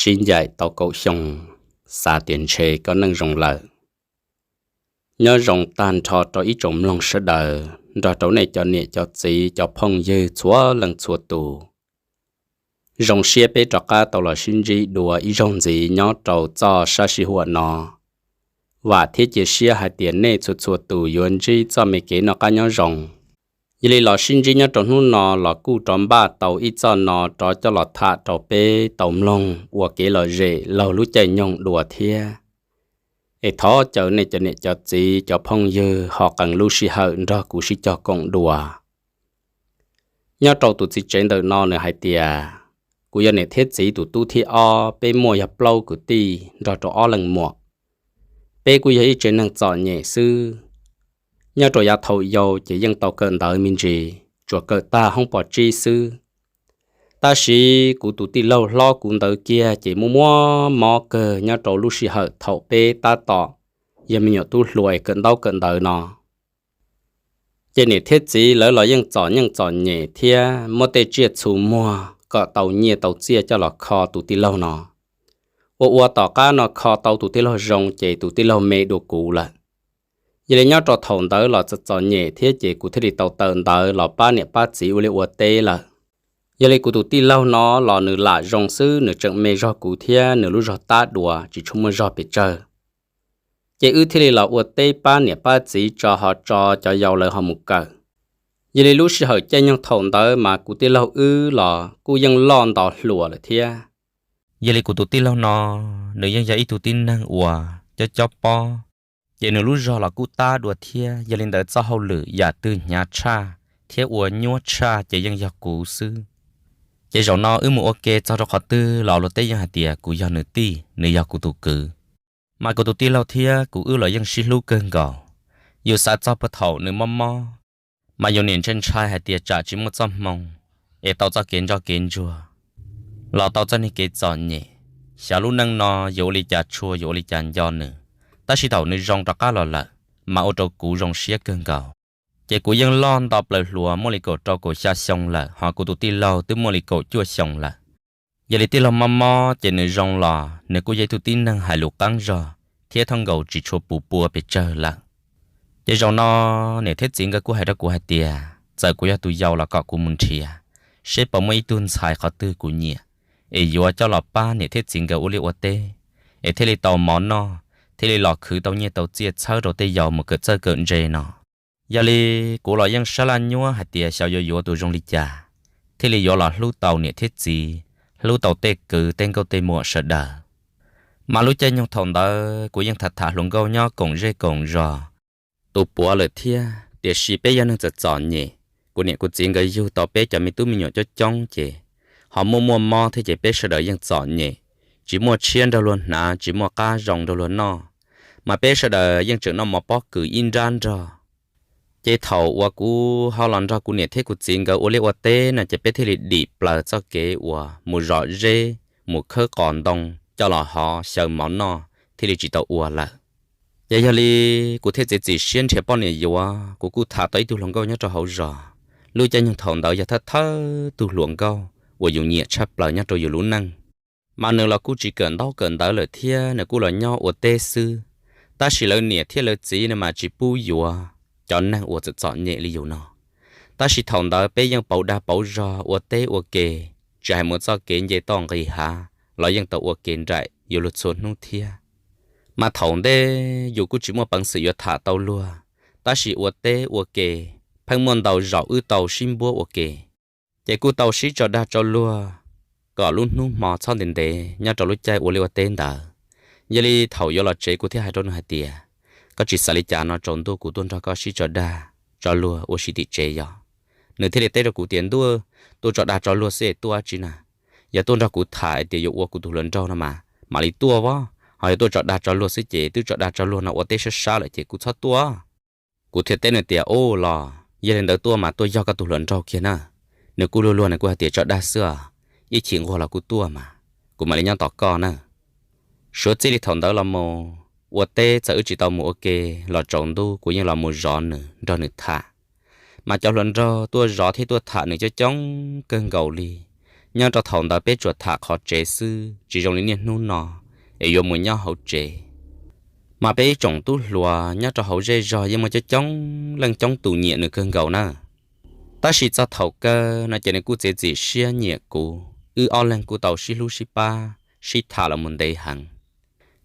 tsib ncaim tau kaum xyoo, xav tias ntshe koj neej zoo lawm. Nyob zoo tag nrho rau ib tsoom mloog sawv daws nrog rau nej cov niam cov txiv cov phooj ywg txhua leej txhua tus. Zoo siab peb rov qab tau los sib ntsib dua ib zaug ntxiv nyob rau txoj sab sij huam no. Vam thiab cia siab hais tias nej txhua txhua tus yuav ntsib txoj me kev noj qab nyob zoo. Yog li los sib ntsib nyob rau hnub no los kuj rov npaj tau ib txoj no rov coj los tham rau peb tau mloog ua kev lom zem laug lub caij nyoog dua thiab. Es thov caw nej cov niam cov txiv cov phooj ywg ho qee lub sij hawm nrog kuv sib cog koom dua. Nyob rau tus txiv tsev ntawm no nws hais tias, kuv yog niam thiab txiv tus tub thib ob, peb muaj yog plaub kwv tij nrog rau ob leej muam. Peb kuj yog ib tsev neeg txom nyem xwb. Nyob rau yav thaum yau ces yeej tau kawm ntawv me ntsis, tsuas kawm tag hoob pov tsib xwb. Tab sis kuv tus tij laug hlob kuv ntawd kiag ces muaj muaj mob kawg nyob rau lub sij hawm thaum peb tab tom yog me nyuam tub hluas es kawm ntaub kawm ntawv no. Ces niam thiab txiv lawv los yeej txom nyeej txom nyem thiab muab tej tsiaj txhu muag kom tau nyiaj tau txiaj coj los kho tus tij laug no. Ua ua tom qab no kho tau tus tij laug zoo ces tus tij laug me dua kuv lawm. Yog li nyob rau thaum ntawd los txom txom nyem thiab ces kuv thiaj li tau tawm ntawv los pab niam pab txiv ua liaj ua teb lawm. Yog li kuv tus tij laug no los nws lam zoo xwb, nws tseem me zog kuv thiab nws lub zog tab dua tsis tshua muaj zog pes tsawg. Ces wb thiaj li los ua teb pab niam pab txiv tso ho tso cov yau lawv ho mus kawm. Yog li lub sij hawm caij nyoog thaum ntawd mas kuv tij laug wb los kuj yeej loj nto hluas lawm thiab. Yog li kuv tus tij laug no, nws yeej yog ib tug tib neeg uas cob cob pob, ces nws lub zog los kuj tab dua thiab. Yog li ntawd txoj hauj lwm yam twg hnyav tshaj thiab ua nyuaj tshaj ces yeej yog kuv xwb. Ces zaum no wb mus ua ke txog rau qhov twg los luag tej yeej hais tias kuv yog nws tij, nws yog kuv tus kwv. Mas kuv tus tij laug thiab kuv wb los yeej sib hlub kawg nkaus. Yus xav txog puag thaum nws mob mob, mas yus niaj ntshai ntshai hais tias tsam tsis muaj txoj hmoo es tau txoj kev ntsoj kev ntsuag, los tau txoj niag kev txom nyem. Xyov lub neej no yuav ua li cas tshua, yuav ua li cas nco nws. Tab sis thaum nws zoo rov qab los lawm, mas ua rau kuv zoo siab kawg nkaus. Ces kuv yeej loj nto plaws hluas muaj li kaum rau kaum xya xyoo lawm, ho kuv tus tij laug twb muaj li kaum cuaj xyoo lawm. Yog li tij laug mob mob ces nws zoo los nws kuj yog ib tug tib neeg hais lus qeeb zog thiab thaj nkaus tsis tshua puv pua pes tsawg lawm. Ces zaum no niam thiab txiv nkawd kuj hais rau kuv hais tias txawm kuv yog tus yau los kom kuv mus nrhiav seb puas muaj ib tug ntxhais qhov twg kuv nyiam, es yuav coj los pab niam thiab txiv nkawd ua liaj ua teb, es thiaj li tau mov noj, thiaj li los khwv tau nyiaj tau txiaj txhawb rau tej yau mus kawm txawj kawm ntse no. Yog li kuv los yeej sab laj nyuab hais tias xyov yuav yuav tus zoo li cas, thiaj li yuav los hlub tau niam thiab txiv, hlub tau tej kwv tej nkauj tej muam sawv daws. Mas lub caij nyoog thaum ntawd kuv yeej tham tham hluas nkauj nyob koom zej koom zos, tu puav lawm thiab, tiam sis peb yog neeg txawm txom nyem, kuv niam kuv txiv nkawd yug tau peb cov me tub me nyuam coob coob ces ho muaj muaj mob thiab ces peb sawv daws yeej txom nyem, tsis muaj tshiab nrog luag hnav, tsis muaj qab zoo nrog luag noj, mas peb sawv daws yeej tseem noj mov pob kws ib nrab nrog. Ces thaum uas kuv ho los nrog kuv niam thiab kuv txiv nkawd ua liaj ua teb no ces peb thiaj li dim plaws txoj kev uas mus zom zeb, mus khawb qos ntoo coj los hov xyaw mov noj thiaj li tsis tau ua lawm. Ces yog li kuv thiaj txiav txim siab nrhiav poj niam yuav, kuv kuj tham tau ib tug hluas nkauj nyob rau hauv zos. Lub caij nyoog thaum ntawd yog thawj thawj tug hluas nkauj uas yus nyiam tshaj plaws nyob rau yus lub neej. Mas nws los kuj tsis kawm ntaub kawm ntawv lawm thiab nws kuj los nyob ua teb xwb. Tab sis lawv niam thiab lawv txiv no mas tsis pub yuav cov neeg uas txawm txom nyem li yus no. Tab sis thaum ntawd peb yeej pauv dag pauv zog ua teb ua ke, tsis hais mus txoj kev nce toj nqis hav los yeej tau ua ke nraim yus luag txhua hnub thiab. Mas thaum ntej yus kuj tsis muaj peev xwm yuav tham tau luag, tab sis ua teb ua ke pheej muaj ntau zaus wb tau sib npuab ua ke. Ces kuj tau sib tso dag tso luag kom lub hnub hmo txhob ntev ntev nyob rau lub caij ua liaj ua teb ntawd. Yog li thaum yuav los tsev kuv thiaj hais rau nws hais tias, koj tsis xav li cas no, tsaus ntuj kuv tuaj nrog koj sib tso dag tso luag ua si tim tsev yog. Nws thiaj li teb rau kuv tias, ntuj, tuaj tso dag tso luag xwb es tuaj dab tsi na? Yog tuaj nrog kuv tham hais tias yuav ua kuv tus hluas nraug no mas mam li tuaj as, ho yog tuaj tso dag tso luag xwb ces twb tso dag tso luag no ua teb sab sab lawm ces kuj txhob tuaj. Kuv thiaj teb nws tias, u los yog li ntawd tuaj mas tuaj yog koj tus hluas nraug kiag na. Nws kuj luag luag, nws kuj hais tias tso dag xwb os, ib chim nquag los kuj tuaj mas, kuv mam li nyob tos koj na. Suav txij li thaum ntawd los mus ua teb txawm wb tsis tau mus ua ke los tsaus ntuj kuv yeej los mus zov nws nrog nws tham. Mas cov hluas nraug tuaj zov thiab tuaj tham nws coob coob kawg nkaus li. Nyob rau thaum ntawd peb tsuas tham qhov tsev xwb, tsis zoo li niaj hnub no es yuav mus nyob hauv tsev. Mas peb ib tsoom tub hluas nyob rau hauv zej zog yeej muaj coob coob leej coob tus nyiam nws kawg nkaus na. Tab sis txog thaum kawg no ces nws kuj txiav txim siab nyiam kuv, wb ob leeg kuj tau sib hlub sib pab, sib tham los mus ntev heev.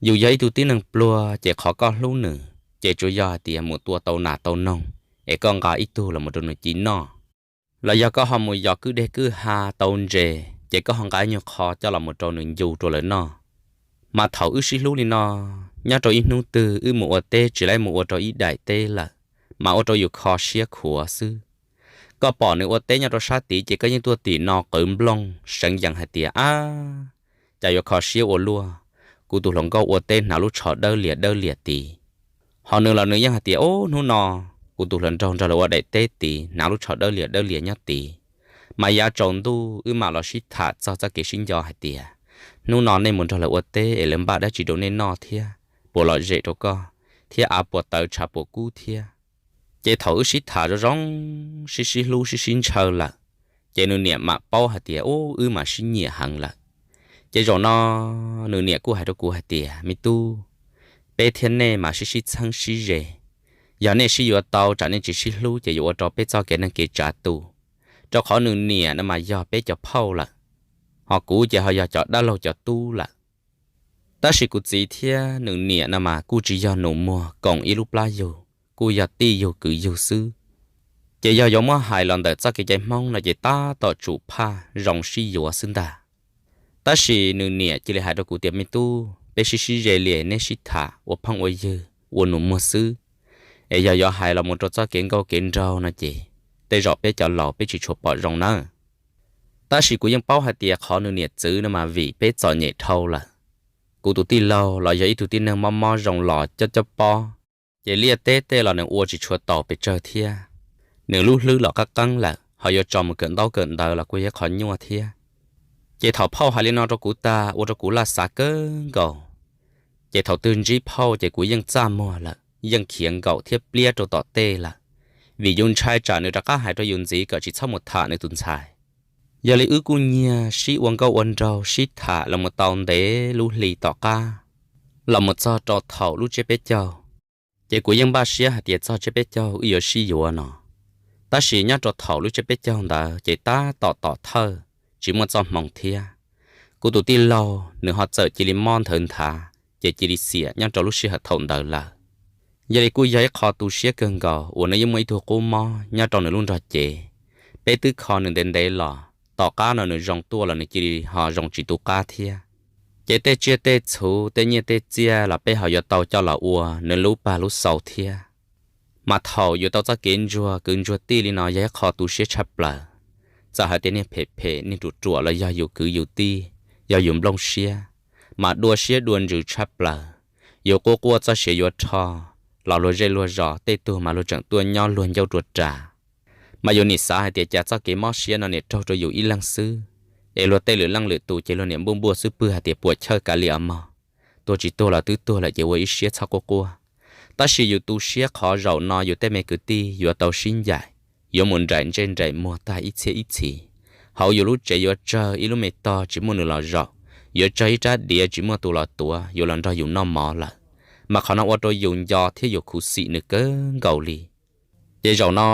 Yus yog ib tug tib neeg pluag ces qhov koj hlub nws ces tsuas yog hais tias mus tua tau nas tau noog es koj nqa ib tug los mus rau nws ci noj, los yog koj ho mus yos kwj deg kwj ha tau ntses ces koj ho nqa ib nyuag qho coj los mus rau nws ncu rau lawv noj. Mas thaum wb sib hlub li no, nyob rau ib hnub twg wb mus ua teb tsis laib mus ua rau ib daim teb lawm, mas ua rau yus kho siab khuav xwb. Koj pom nws ua teb nyob rau sab tid ces koj yeej tuaj tim no qwv nplooj seev yees hais tias, ab, cas yuav kho siab ua luaj, kuv tus hluas nkauj ua teb hnav lub tsho dawb lias dawb lias tid. Ho nws los nws yeej hais tias, ub, hnub no kuv tus hluas nraug nrog lawv ua daim teb tid hnav lub tsho dawb lias dawb lias nyob tid. Mas yav tsaus ntuj wb mam los sib tham txog txoj kev sib nco hais tias, hnub no nej mus nrog lawv ua teb es lawv npaj dab tsi rau nej noj thiab, puas lom zem rau koj, thiab av puas tawv tshav puas kub thiab. Ces thaum wb sib tham zoo zoo, sib sib hlub sib sib ntshaw lawm, ces nws niam mam paub hais tias, ub, wb mam sib nyiam heev lawm. Ces zaum no nws niam kuj hais rau kuv hais tias, me tub, peb thiab nej mas sib sib txheeb sib ze. Yog nej sib yuav tau tsam nej tsis sib hlub ces yuav ua rau peb txoj kev neeg kev tsav tu, rau qhov nws niam no mas yog peb cov phauj lawm, ho kuv ces ho yog cov dab laug cov tub lawm. Tab sis kuv txiv thiab nws niam no mas kuj tsis yog nus muag koom ib lub plab yug, kuj yog tij yug kwv yug xwb. Ces yog yuav muab hais los ntawm txoj kev cai Hmoob no ces tab tom tsum phaj zoo sib yuav xwb ntag. Tab sis nws niam cia li hais rau kuv tias, me tub, peb sib sib ze li neb sib tham ua phooj ua ywg ua nus muag xwb, es yog yuav hais los mus rau txoj kev nkauj kev nraug no ces tej zaum peb cov laus peb tsis tshua pom zoo nawb. Tab sis kuv yeej paub hais tias qhov nws niam txwv no mas vim peb txom nyem dhau lawm. Kuv tus tij laug los yog ib tug tib neeg mob mob zoo los cob cob pob, ces liaj teb tej los nws ua tsis tshua taus pes tsawg thiab. Nws lub hlwb los qab qeeb lawm, ho yuav tso mus kawm ntaub kawm ntawv los kuj yog ib qho nyuaj thiab. Ces thaum phauj hais li no rau kuv tag ua rau kuv laj xav kawg nkaus. Ces thaum twg ntsib phauj ces kuv yeej txaj muag lawm, yeej khiav nkaum thiab pliab rau tom tej lawm, vim yus ntshai tsam nws rov qab hais rau yus ntxiv kom tsis txhob mus tham nws tus ntxhais. Yog li wb kuj nyiag sib ua nkauj ua nraug sib tham los mus tau ntev lub hli tom qab, los mus txog rau thaum lub tsiab peb caug. Ces kuv yeej npaj siab hais tias txog tsiab peb caug wb yuav sib yuav no. Tab sis nyob rau thaum lub tsiab peb caug ntawd ces tab tom tom thawj, tsis muaj txoj hmoo thiab. Kuv tus tij laug nws ho txawm cia li mob nthawv nthav, ces cia li xiam nyob rau lub sij hawm thaum ntawd lawm. Yog li kuj yog ib qho tu siab kawg nkaus uas nws yeej muaj ib tug qub mob nyob rau nws lub nrog cev. Peb twb kho nws ntev ntev los, tom qab no nws zoo tuaj los nws cia li ho zoo tsis tu qab thiab. Ces tej tsiaj tej txhu, tej nyiaj tej txiaj los peb ho yuav tau coj los ua nws lub pag lub xau thiab. Mas thaum yuav tau txoj kev ntsuag kwv ntsuag tij li no yog ib qho tu siab tshaj plaws. Txawm hais tias niag phem phem niag ruam ruam los yog yus kwv yus tij, yog yus nplooj siab, mas dua siab dua ntsws tshaj plaws. Yus quaj quaj txoj sia yuav rho, los luag zej luag zos tej tug mas luag tseem tuaj nyob luag ncauj rua ras. Mas yus nim xav hais tias cas txoj kev mob siab no nim raug rau yus ib leeg xwb, es luag tej lwm leej lwm tus ces luag niam npuaj npuaj xwb pwg hais tias puas chawj kav liam mog. Tuag tsis tuag los twb tuag lawm ces ua ib siab txhob quaj quaj. Tab sis yus tu siab qhov zaum no yus tej me kwv tij yuav tau sib ncaim, yuav mus nraim ntsej nraim muag tag ib txhiab ib txhis. Hauv yus lub tsev yuav tsawg ib lub me tog tsis muaj nws los zaum, yuav tsawg ib rab diav tsis muaj tus los tuav yuav los nrog yus noj mov lawm. Mas qhov no ua rau yus nco thiab yus khuv xim nws kawg nkaus li. Ces zaum no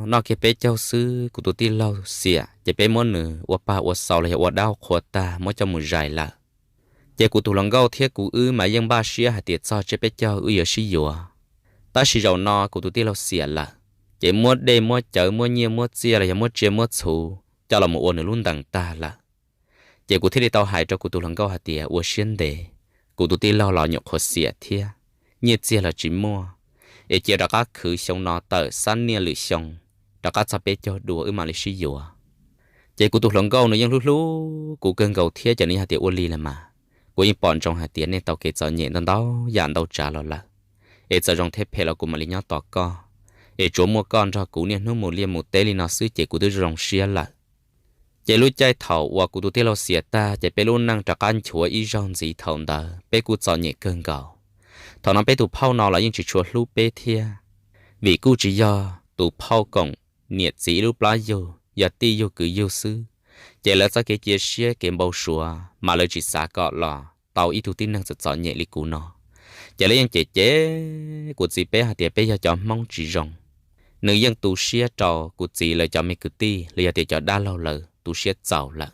noj kiag peb caug xwb kuv tus tij laug xiam ces peb muab nws ua pag ua xaus los yog ua dab qhua tag muab coj mus zais lawm. Ces kuv tus hluas nkauj thiab kuv wb mas yeej npaj siab hais tias txog tsiab peb caug wb yuav sib yuav. Tab sis zaum no kuv tus tij laug xiam lawm, ces muab dej muab cawv muab nyiaj muab txiaj los yog muab tsiaj muab txhu coj los mus ua nws lub ntees tag lawm. Ces kuv thiaj li tau hais rau kuv tus hluas nkauj hais tias ua siab ntev, kuv tus tij laug los nyuam qhuav xiam thiab, nyiaj txiag los tsis muaj, es cia rov qab khwv xyoo no tawm xab niaj lwm xyoo, rov qab txog peb caug dua wb mam li sib yuav. Ces kuv tus hluas nkauj nws yeej hlub hlub kuv kawg nkaus thiab ces nws yeej hais tias ua li los mas, kuv yeej pom ntsoov hais tias nej tau kev txom nyem ntau ntau yam ntau tsav los lawm, es txawm zoo thiab phem los kuv mam li nyob tos koj, es tsuav muaj koj nrog kuv niaj hnub mus liaj mus teb li no xwb ces kuv twb zoo siab lawm. Ces lub caij thaum uas kuv tus tij laug xiam tag ces peb lub neej rov qab nchuav ib zaug ntxiv thaum ntawd peb kuj txom nyem kawg nkaus. Thaum no peb tus phauj no los yeej tsis tshua hlub peb thiab, vim kuj tsis yog tus phauj koom niam txiv ib lub plab yug, yog tij yug kwv yug xwb. Ces lawv txoj kev cia siab kev npau suav mas lawv tsis xav kom los tau ib tug tib neeg txom txom nyem li kuv no. Ces lawv yeej cem cem kuv txiv peb hais tias peb yog cov Hmoob tsis zoo. Nws yeej tu siab rau kuv txiv lawv cov me kwv tij los yog tias cov dab laug lawv tu siab txaus lawm.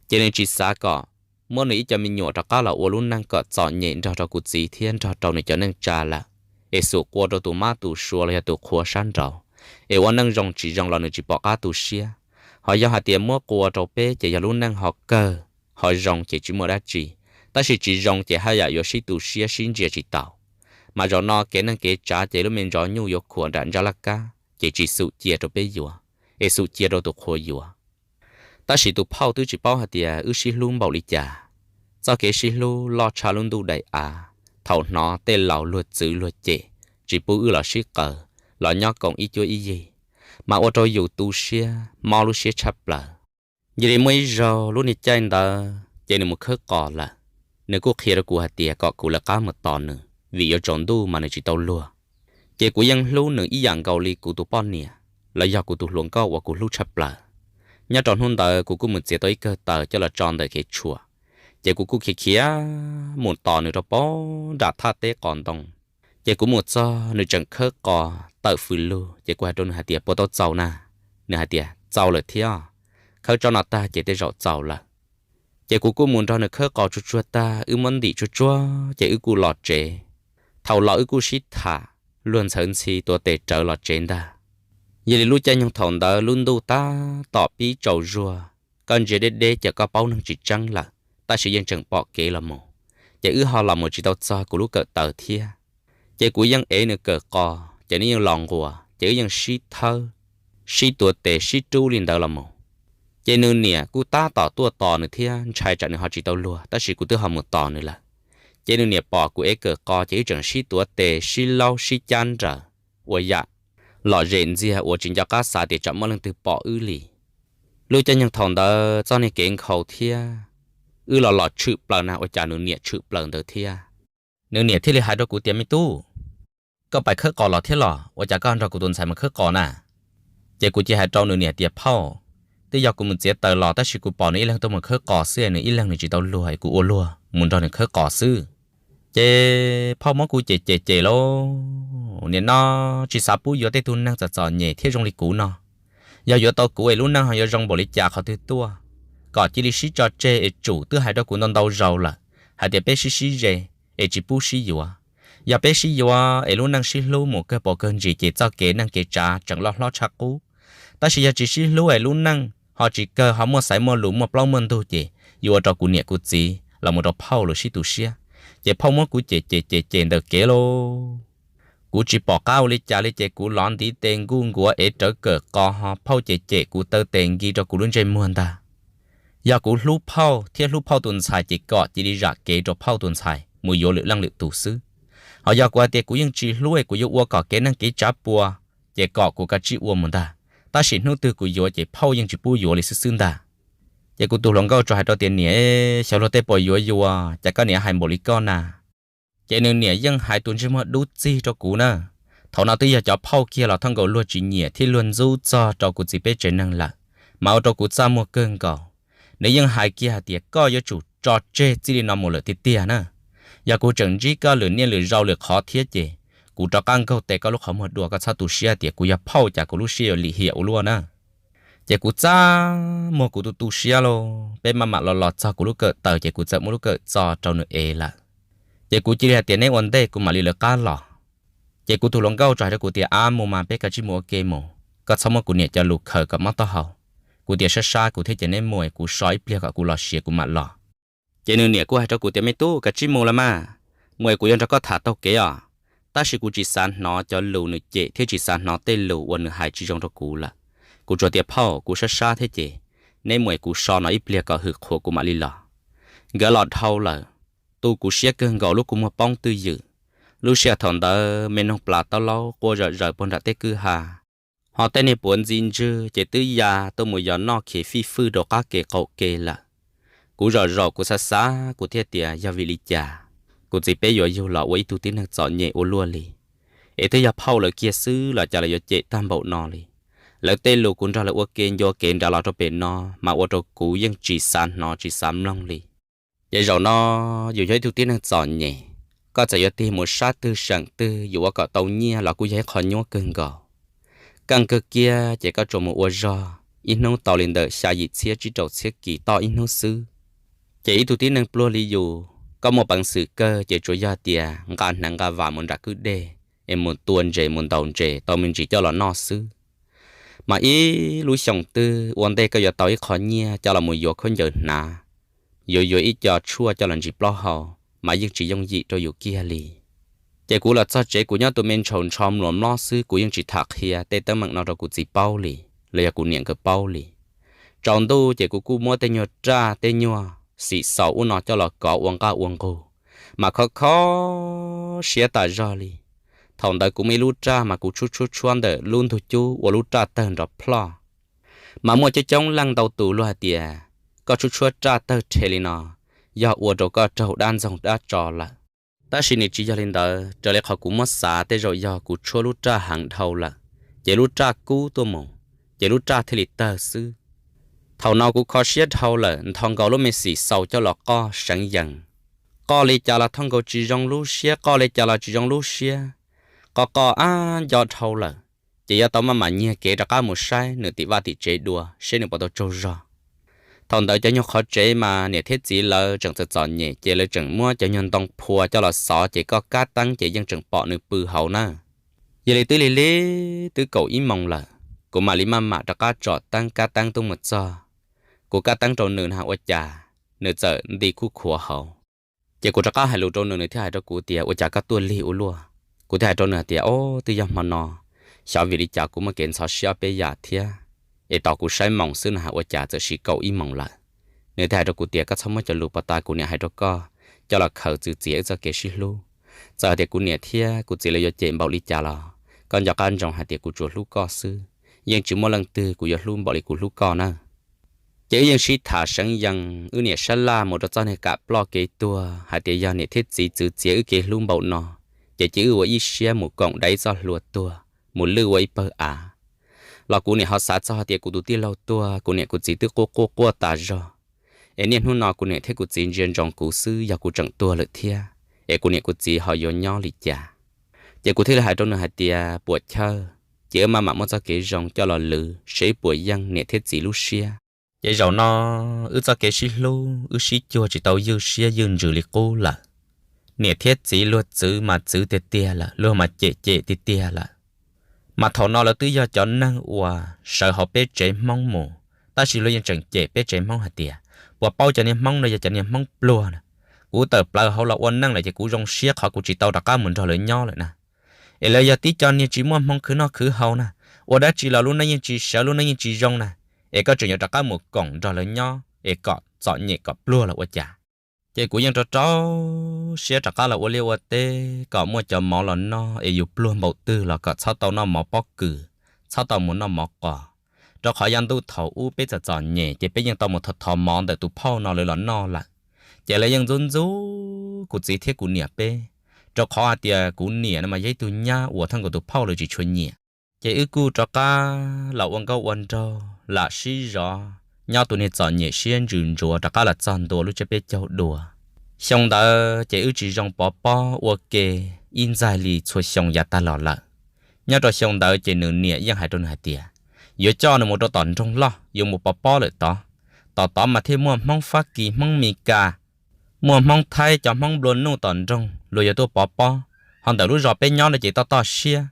Ces nws tsis xav kom muab nws ib co me nyuam rov qab los ua lub neej kom txom nyem nrog rau kuv txiv thiab nrog rau nws cov neej tsa lawm, es xum qua rau tus mab tus suav los yog tus qhua sab nraud, es ua neej zoo tsis zoo los nws tsis pom qab tu siab. Ho yog hais tias muab qua rau peb ces yog lub neej ho kawg, ho zoo ces tsis muaj dab tsi, tab sis tsis zoo ces haj yam yuav sib tu siab sib ntsia tsis taus. Mas zaum no kev neej kev tsav ces lub me ntsis nyuj yuav khuam nram ntsab laj kab ces tsis xum cia rau peb yuav, es xum cia rau tus qhua yuav. Tab sis tus phauj twb tsis paub hais tias wb sib hlub npaum li cas. Txoj kev sib hlub loj tshaj lub ntuj daim av, thaum hnov tej laus luag txwv luag cem, tsis pub wb los sib qawm, los nyob koom ib cuab ib yig, mas ua rau yus tu siab mob lub siab tshaj plaws. Yog li muaj ib zaug lub niag caij ntawd ces nws mus khawb qos lawm. Nws kuj qhia rau kuv hais tias kom kuv lawv qab mus tos nws vim yuav tsaus ntuj mas nws tsis tau luag. Ces kuv yeej hlub nws ib yam nkaus li kuv tus poj niam, los yog kuv tus hluas nkauj uas kuv hlub tshaj plaws. Nyob rau hnub ntawd kuv kuj mus txiav tau ib kawm taws coj los tso ntawm kev tshuam, ces kuv kuj khiav khiav mus tos nws rau pem nram thaj teb qos ntoo. Ces kuv mus txog nws tseem khawb qos tawm fws lug, ces kuv hais rau nws hais tias, puas tau txaus na? Nws hais tias, txaus lawm thiab, khawb tsob no tag ces tej zaum txaus lawm. Ces kuv kuj mus nrog nws khawb qos tsuag tsuag tag, wb muab ntim tsuag tsuag ces wb kuj los tsev. Thaum los wb kuj sib tham, luag ntxhawv ntxhi tuav tes rawv los tsev ntag. Yog li lub caij nyoog thaum ntawd lub ntuj tab tom pib tsaus zuag, koj ntsia deb deb ces koj paub neeg tsis tseeb lawm, tab sis yeej tseem pom kev los mus, ces wb ho los mus tsis tau txog kuv lub kawm taws thiab. Ces kuv yeej ev nws kawm qos, ces nws yeej los nquas, ces wb yeej sib thawb, sib tuav tes sib rub li ntawd los mus. Ces nws niam kuj tab tom tuaj tos nws thiab, ntshai tsam nws ho tsis tau luag, tab sis kuv twb ho mus tos nws lawm. Ces nws niam pom kuv ev kawm qos ces wb tseem sib tuav tes sib laub sib cab nrawm ua yam lom zem ntxiag uas tsis nco qab xav tias tsam muaj leej twg pom wb li. Lub caij nyoog thaum ntawd txoj niag kev nkhaus thiab, wb los los tshwm plaws na ua cas nws niam tshwm plaws ntawd thiab. Nws niam thiaj li hais rau kuv tias, me tub, koj pais khawb qos los thiab los? Ua cas koj nrog kuv tus ntxhais mus khawb qos na? Ces kuv cia hais rau nws niam tias, phauj, twb yog kuv mus txiav taws los tab sis kuv pom nws ib leeg tuaj mus khawb qos xwb, nws ib leeg nws tsis tau luag es kuv ua luag mus nrog nws khawb qos xwb. Ces phauj muab kuv cem cem cem lauj, nim no tsis xav pub yuav tej tug neeg txom txom nyem thiab zoo li kuv no. Yog yuav tau kuv es lub neej ho yuav zoo npaum li cas qhov twg tuaj? Kom cia li sib tso tseg es tsum twb hais rau kuv ntau ntau zaus lawm hais tias peb sib sib ze es tsis pub sib yuav. Yog peb sib yuav es lub neej sib hlub mus kawg paus kawg ntsis ces txoj kev neej kev tsav tseem loj hlob tshaj qub. Tab sis yog tsis sib hlub es lub neej ho tsis kawg ho muaj xaiv muaj lus muaj plaub muaj ntug ces yuav ua rau kuv niam kuv txiv los mus rau phauj lawv sib tu siab. Ces phauj muab kuv cem cem cem cem ntawm kev lauj. Kuv tsis pom qab ua li cas li ces kuv lov ntiv tes nkuj nkuav ev rawv kawm qos ho phauj cem cem kuv taw tes nkis rau kuv lub ntsej muag ntag. Yog kuv hlub phauj thiab hlub phauj tus ntxhais ces kom cia li zam kev rau phauj tus ntxhais mus yuav lwm leej lwm tus xwb. Ho yog kuv hais tias kuv yeej tsis hlub es kuv yuav ua kom kev neej kev tsav puas, ces kom kuv kav tsij ua mus ntag. Tab sis hnub twg kuv yuav ces phauj yeej tsis pub yuav li xwb xwb ntag. Ces kuv tus hluas nkauj tsuas hais rau tias, niam, xyov luag tej puas yuav yus, cas koj niam hais npaum li koj na. Ces nws niam yeej hais tus ntsej muag dub txig rau kuv na. Thaum no twb yog cov phauj kiag los thoj nkaus luag tsis nyiam thiab luag ntxub txog rau kuv txiv peb tsev neeg lawm, mas ua rau kuv txaj muag kawg nkaus. Nws yeej hais kiag hais tias koj yuav tsum tso tseg txij li no mus lawm tiag tiag na. Yog kuv tseem ntsib koj lwm niaj lwm zaus lwm qhov thiab ces kuv rov qab nkaug tes koj lub qhov muag dua, koj txhob tu siab tias kuv yog phauj cas kuv lub siab yuav lim hiam ua luaj na. Ces kuv txaj muag kuv tu tu siab lauj, peb maj mam los los txog kuv lub kawm taws ces kuv txawm muab lub kawm txo rau nws ev lawm. Ces kuv cia li hais tias neb ua ntej kuv mam li lawv qab los. Ces kuv tus hluas nkauj tsuas hais rau kuv tias, ab, mus mas peb kav tsij mus ua ke mus, koj txhob muab kuv niam cov lus khaws kom mob taub hau. Kuv tias sab sab kuv thiab ces neb mus es kuv so ib pliag kom kuv los siav kuv mam los. Ces nws niam kuj hais rau kuv tias, me tub, kav tsij mus los mas, mus es kuv yuav nrog koj tham taug kev os. Tab sis kuv tsis xav hnov cov lus nws cem thiab tsis xav hnov tej lus uas nws hais tsis zoo rau kuv lawm. Kuv tsuas tias phauj, kuv sab sab thiab ces neb mus es kuv so no ib pliag kom hwm qhuav kuv mam li los. Nkawd los dhau lawm, tu kuv siab kawg nkaus lub kua muag poob twj ywm. Lub sij hawm thaum ntawd me noog plas taub laub quaj zom zaws puag nram tej kwj ha, ho tej niag puav ntxi ntswg ces twb ya tuaj mus yos noj khiav fij fwj rau qab kev qaum ke lawm. Kuv zom zaum kuv xav xav kuv thiaj tias yog vim li cas kuv txiv peb yuav yug los ua ib tug tib neeg txom nyem ua luaj li, es twb yog phauj lawv kiag xwb los cas lawv yuav cem tag npaum no li. Lawv tej lus kuv nrog lawv ua ke ncua kev nrad los rau pem no mas ua rau kuv yeej tsis xav hnov tsis xav mloog li. Ces zaum no yus yog ib tug tib neeg txom nyem, koj txawm yuav tig mus sab twg seem twg yus ua kom tau nyiaj los kuj yog ib qho nyuaj kawg nkaus. Keej kawg kiag ces koj tsuas mus ua zog ib hnub tau li ntawm xya yim txhiab tsib rau txhiab kis toj ib hnub xwb. Ces ib tug tib neeg pluag li yus, koj muaj peev xwm kawg ces tsuas yog tias nqa hneev nqa vam mus nram kwj dej es mus tua ntses mus ntaus ntses tau me ntsis coj los noj xwb. Mas ib lub xyoos twg ua ntej koj yuav tau ib qho nyiaj coj los mus yuav khaub ncaws hnav, yuav yuav ib co tshuaj coj los ntsis plaub hau, mas yeej tsis yooj yim rau yus kiag li. Ces kuv los txog tsev kuv nyob tus me ntshaus ntsho mluas mlob xwb, kuv yeej tsis tham qhia tej teeb meem no rau kuv txiv paub li, los yog kuv niam nkawd paub li. Tsaus ntuj ces kuv kuj muab tej nyuag raj tej nyuag xim xaus ub no coj los kov ua nqaj ua nqug, mas khov kho siab tas zog li. Thaum ntawd kuv muaj ib lub raj mas kuv tshuab tshuab tshuab ntawm lub ntug cub ua lub raj tawg nrov plhoj. Mas muaj coob coob leej ntau tus luag hais tias koj tshuab tshuab raj tawg rhe li no yog ua rau koj raug dab ntxoog dab tso lawm. Tab sis nws tsis yog li ntawd, raws li qhov kuv muab xav tej zaum yog kuv tshuab lub raj heev dhau lawm, ces lub raj kub tuaj mus, ces lub raj thiaj li tawg xwb. Thaum no kuv kho siab dhau lawm, nthos nkaus lub me xim xaus coj los qoj seev yees. Qoj li cas los thooj nkaus tsis zoo lub siab, qoj li cas los tsis zoo lub siab, qoj qoj ab nco dhau lawm. Ces yuav tau maj mam nyiag kev rov qab mus saib nws tim vaj tim tsev dua seb nws puas tau tsaug zog. Thaum ntawd cov nyuag qhov tsev mas niam thiab txiv lawv tseem txom txom nyem ces lawv tseem muab cov nyuag ntoo phua coj los xov ces koj kab teeb ces yeej tseem pom nws pw hauv na. Yog li twb lig lig twb kaum ib moos lawm, kuv mam li maj mam rov qab tsom teeb kab teeb tuaj mus txog. Kuv kab teeb rau nws na ua cas nws txawm nti khuj khuav hauv. Ces kuv rov qab hais lus rau nws, nws thiaj hais rau kuv tias ua cas koj tuaj lig ua luaj. Kuv thiaj hais rau nws hais tias o, twb yog hmo no, xyov vim li cas kuv muaj kev ntxhov siab ob peb yam thiab, es tos kuv saib moos xwb no hais ua cas txawm sim kaum ib moos lawm. Nws thiaj hais rau kuv tias koj txhob muab cov lus puag ta kuv niam hais rau koj coj los khaws txwv txiav wb txoj kev sib hlub. Txawm hais tias kuv niam thiab kuv txiv lawv yuav cem npaum li cas los koj nco qab ntsoov hais tias kuv tsuas hlub koj xwb, yeej tsis muaj leej twg kuv yuav hlub npaum li kuv hlub koj na. Ces wb yeej sib tham seev yees, wb niam sab laj mus rau txoj niag kam ploj kev tuag hais tias yog niam thiab txiv txwv txiav wb kev hlub npaum no, ces cia wb ua ib siab mus koom dai ib txoj hlua tuag mus lwj ua ib pawg av. Los kuv niam ho xav txog hais tias kuv tus tij laug tuag kuv niam kuv txiv twb quaj quaj quaj tas zog, es niaj hnub no kuv niam thiab kuv txiv ntsia ntsoov kuv xwb yog kuv tseem tuag lawm thiab, es kuv niam kuv txiv ho yuav nyob li cas. Ces kuv thiaj li hais rau nws hais tias puam chawj, ces wb maj mam muab txoj kev zoo coj los lwv seb wb puas yeej niam thiab txiv lub siab. Ces zaum no wb txoj kev sib hlub wb sib cuag tsis tau ywj siab ywj ntsws li qub lawm. Niam thiab txiv luag txwv mas txwv tiag tiag lawm, luag mas cem cem tiag tiag lawm. Mas thaum no lawv twb yog cov neeg uas sawv hauv peb tsev Hmoob mus, tab sis luag yeej tseem cem peb tsev Hmoob hais tias puas paub cov niag Hmoob no yog cov niag Hmoob pluag na. Kuv tawm plaws hauv los ua neej lawm ces kuv zoo siab qhov kuv tsis tau rov qab mus nrog lawv nyob lawm na. Es lawv yog tib co niag tsis muaj hmoo khwv noj khwv haus na, ua dab tsi los lub neej yeej tsis sawv lub neej yeej tsis zoo na, es koj tseem yuav rov qab mus koom nrog lawv nyob es kom txom nyem kom pluag los ua cas. Ces kuv yeej rau rau siab rov qab los ua liaj ua teb kom muaj cov mov los noj es yus pluag npaum twg los kom txhob tau noj mov pob kws, txhob tau mus noj mov qos. Rau qhov yav ntuj thaum ub peb txom txom nyem ces peb yeej tau mus thov thov mov ntawm tus phauj no lawv los noj lawm. Ces lawv yeej ntxub ntxub kuv txiv thiab kuv niam peb, rau qhov hais tias kuv niam no mas yog ib tug nyab uas thaj nkaus tus phauj lawv tsis tshua nyiam. Ces wb kuj rov qab los ua nkauj ua nraug lam sib zov nyob tus niag txom nyem siab ntsws ntsuav rov qab los txog ntua lub tsiab peb caug dua. Xyoo ntawd ces wb tsis zoo pov pob ua ke ib ntxaig li txhua xyoo yav tag los lawm. Nyob rau xyoo ntawd ces nws niam yeej hais rau nws hais tias yuav coj nws mus rau tom nroog loj yuav mus pov pob lawm tod. Tom tod mas thiaj muaj Hmoob Fab Kis, Hmoob Mes Kas, muaj Hmoob Thaib, cov Hmoob nplua nuj tom nroog luag yuav tuaj pov pob. Ho ntawm lub zos peb nyob no ces toj toj siab,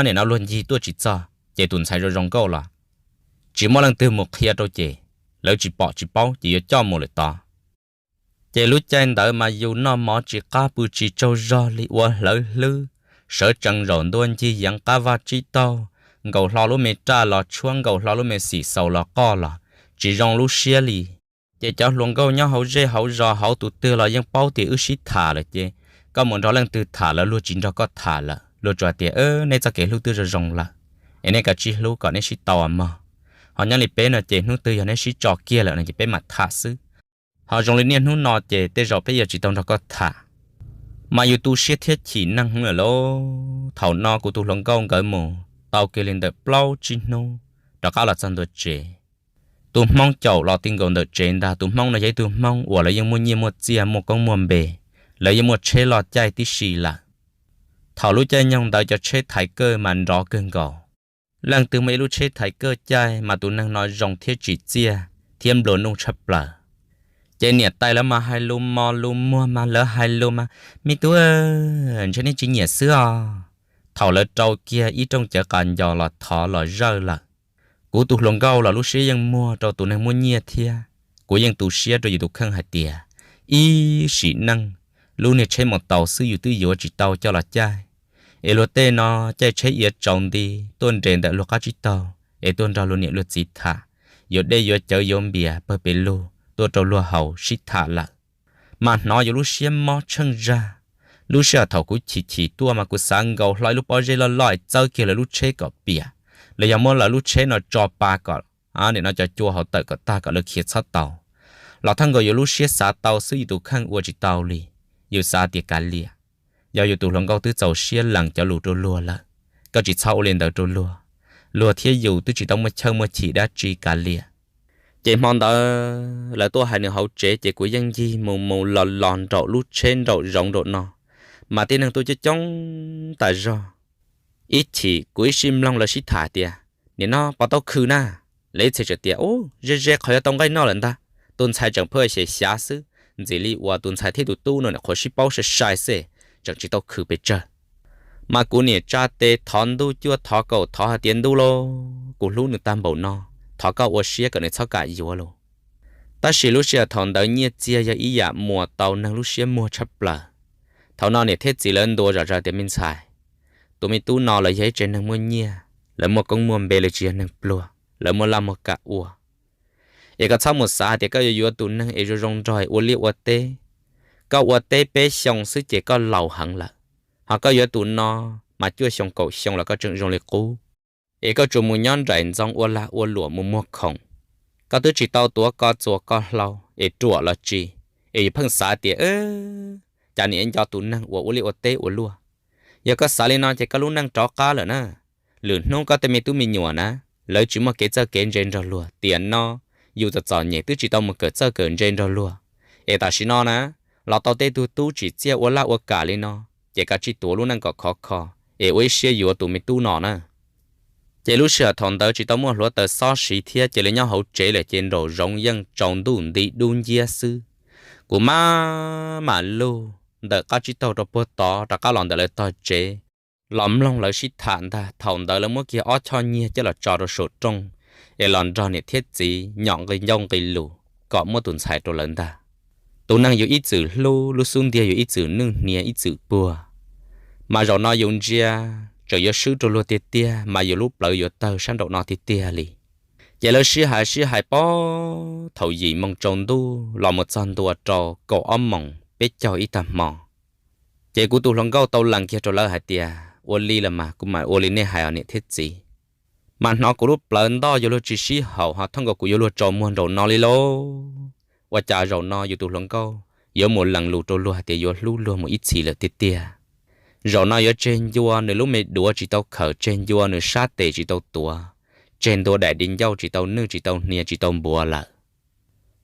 nim no luag ncig tuaj tsis txog ces tus ntxhais zoo zoo nkauj los tsis muaj leej twg mus qhia rau ces lawv tsis pom tsis paub ces yuav coj mus lawm tod. Ces lub caij ntawd mas yus noj mov tsis qab pw tsis tsaug zog li, ua hlawv hlwb, sawv tsees zaum ntua ncig yeev qab vaj tsib taug, nkaus hlo lub me raj los tshuab, nkaus hlo lub me xim xaus los qoj los tsis zoo lub siab li. Ces cov hluas nkauj nyob hauv zej hauv zos hauv tus twg los yeej paub tias wb sib tham lawm ces koj mus nrog leej twg tham lawv luag tsis nrog koj tham lawm, luag tsuas hais tias neb txoj kev hlub twb zoo zoo lawm es neb kav tsij hlub kom neb sib tau mog. Ho nyob li peb no ces hnub twg yog neb sib tso kiag lawm no ces peb mam tham xwb. Ho zoo li niaj hnub no ces tej zaum peb yuav tsis tau nrog koj tham. Mas yus tu siab thiab chim neeg lawm lauj. Thaum no kuv tus hluas nkauj nkawd mus tau kiag li ntawm plaub tsib hnub, rov qab los txog ntua tsev. Tus hmoob caum los ti nkaus ntawm tsev ntag. Tus hmoob no yog ib tug hmoob uas lawv yeej muaj nyiaj muaj txiaj muaj koob muaj npe, lawv yeej muaj tsheb loj caij tib si lawm. Thaum lub caij nyoog ntawd cov tsheb thaiv kawj mas nrov kawg nkaus. Leej twg muaj ib lub tsheb thaiv kawj caij mas tus neeg no zoo thiab tsim txiaj thiab nplua nuj tshaj plaws. Ces niam tais lawv mas hais lus mos lus muag mas lawv hais lus mas, me tub, ntshe nej tsis nyiam xwb os. Thaum lawv rau kiag ib rooj cawv qas ncos los thov los zawj lawm, kuv tus hluas nkauj los lub siab yeej muag rau tus neeg muaj nyiaj thiab. Kuv yeej tu siab rau yus tus kheej hais tias ib sim neej lub niag tsheb mus taus xwb yus twb yuav tsis tau coj los caij, es luag tej no caij tsheb iav tsaus nti tuaj nres ntawm luag qab tsib taug es tuaj nrog luag niam luag txiv tham, yuav dej yuav cawv yuav npias pawg pes lug tuaj rau luag haus sib tham lawm. Mas hnov yuav lub siab mob tsheej zag. Lub sij hawm thaum kuv chim chim tuaj mas kuv xav nkaus hlo ib lub pob zeb loj loj txawb kiag lawv lub tsheb kom piam, los yog muab lawv lub tsheb no tso pa kom nim no cov cua hauv tawm kom tag kom lawv khiav txhob tau. Los thaj nkaus yus lub siab xav tau xwb yus tus kheej ua tsis tau li. Yus xav tias kav liam, yog yus tus hluas nkauj twb txaus siab lees cov lus rau luag lawm, koj tsis txhob ua li ntawd rau luag. Luag thiab yus twb tsis tau muaj chawj muaj chim dab tsi kav liam. Ces hmo ntawd lawv tuaj hais nws hauv tsev ces kuv yeej ncig mus mus los los nraum lub tsheb nraum zoov nraum no, mas tib neeg tuaj coob coob tas zog. Ib chim kuv ib sij mloog lawv sib tham tias, nim no puas tau khw na? Lawv ib txhia tseem tias, u, ze ze qhov yuav tau nqaij noj lawm ntag, tus ntxhais tseem pheej xyem xyav xwb, ntxim li uas tus ntxhais thiab tus tub no nim qhuav sib paub sai sai xwb, tseem tsis tau khw pes tsawg. Mas kuv niam tsa tes thov ntuj cuaj thov kaum thov hais tias, ntuj lauj, kuv hlub nws tag npaum no, thov koj ua siab kom nws txhob kam yuav lauj. Tab sis lub sij hawm thaum ntawd nyiaj txiag yog ib yam muas tau neeg lub siab muag tshaj plaws. Thaum no niam thiab txiv lawv ntuas zom zaws tias, me ntxhais, tus me tub no lawv yog ib tsev neeg muaj nyiaj, lawv muaj koob muaj npe, lawv tsis yog neeg pluag, lawv muaj laj muaj kam ua. Es koj txhob mus xav hais tias koj yuav yuav tus neeg es zoo zoo nraug ua liaj ua teb. Koj ua teb peb xyoo xwb ces koj laus heev lawm, ho koj yuav tus no mas cuaj xyoo kaum xyoo los koj tseem zoo li qub. Es koj tsuas mus nyob nraim ntxoo ua lag ua luam mus muag khoom. Koj twb tsis tau tuav ko txuas ko hlau es ruam los tsis, es yuav pheej xav tias, cas niam nco tus neeg uas ua liaj ua teb ua luaj. Yog koj xav li no ces koj lub neej rov qab lawm na. Lwm hnub koj tej me tub me nyuam na, lawv tsis muaj kev txawj kev ntse nrog luag tiam no, yus txom txom nyem twb tsis tau mus kawm txawj kawm ntse nrog luag. Es tam sim no na, los tau tej tug tub tsim txiaj ua laj ua kam li no, ces koj tsij tuav lub neej kom khov kho, es ua ib siab yuav tus me tub no na. Ces lub sij hawm thaum ntawd tsis tau muaj hluav taws xob siv thiab, ces lawv nyob hauv tsev lawm ces nraum zoov yeej tsaus ntuj nti dub nciab xwb. Kuv maj mam lug ntawm qab tsib taug rau puag tod rov qab los ntawm lawv tog tsev, los mloog lawv sib tham ntag. Thaum ntawd lawv muab kiag ob choj nyiaj coj los tso rau saum rooj, es los nrog niam thiab txiv nyom nqi ncauj nqi lus kom muab tus ntxhais rau lawv ntag. Tus neeg yus ib txwm hlub, lub xub ntiag yus ib txwm nwj hniav ib txwm puag, mas zaum no yus ntsia tseem yuav swb rau luag tiag tiag, mas yus lub plawv yuav tawg sab nraum no tiag tiag li. Ces lawv sib hais sib hais pog thaum yim moo tsaus ntuj los mus txog ntua rau kaum ob moos peb caug ib tag hmo. Ces kuv tus hluas nkauj tau lees kiag rau lawv hais tias, ua li los mas kuv mam ua li nej hais os niam thiab txiv. Mas hnov kuv lub plawv ntoj yuav luag tsis sib haum, ho thaj nkaus kuv yuav luag tsaus muag nraum no li lauj. Ua cas zaum no yus tus hluas nkauj yuav mus lees lus rau luag hais tias yuav hlub luag mus ib txhis lawm tiag tiag. Zaum no yuav tseg ncua nws lub me duav tsis tau khawm, tseg ncua nws sab tes tsis tau tuav, tseg ntua daim di ncauj tsis tau nwj tsis tau hniav tsis tau npuav lawm.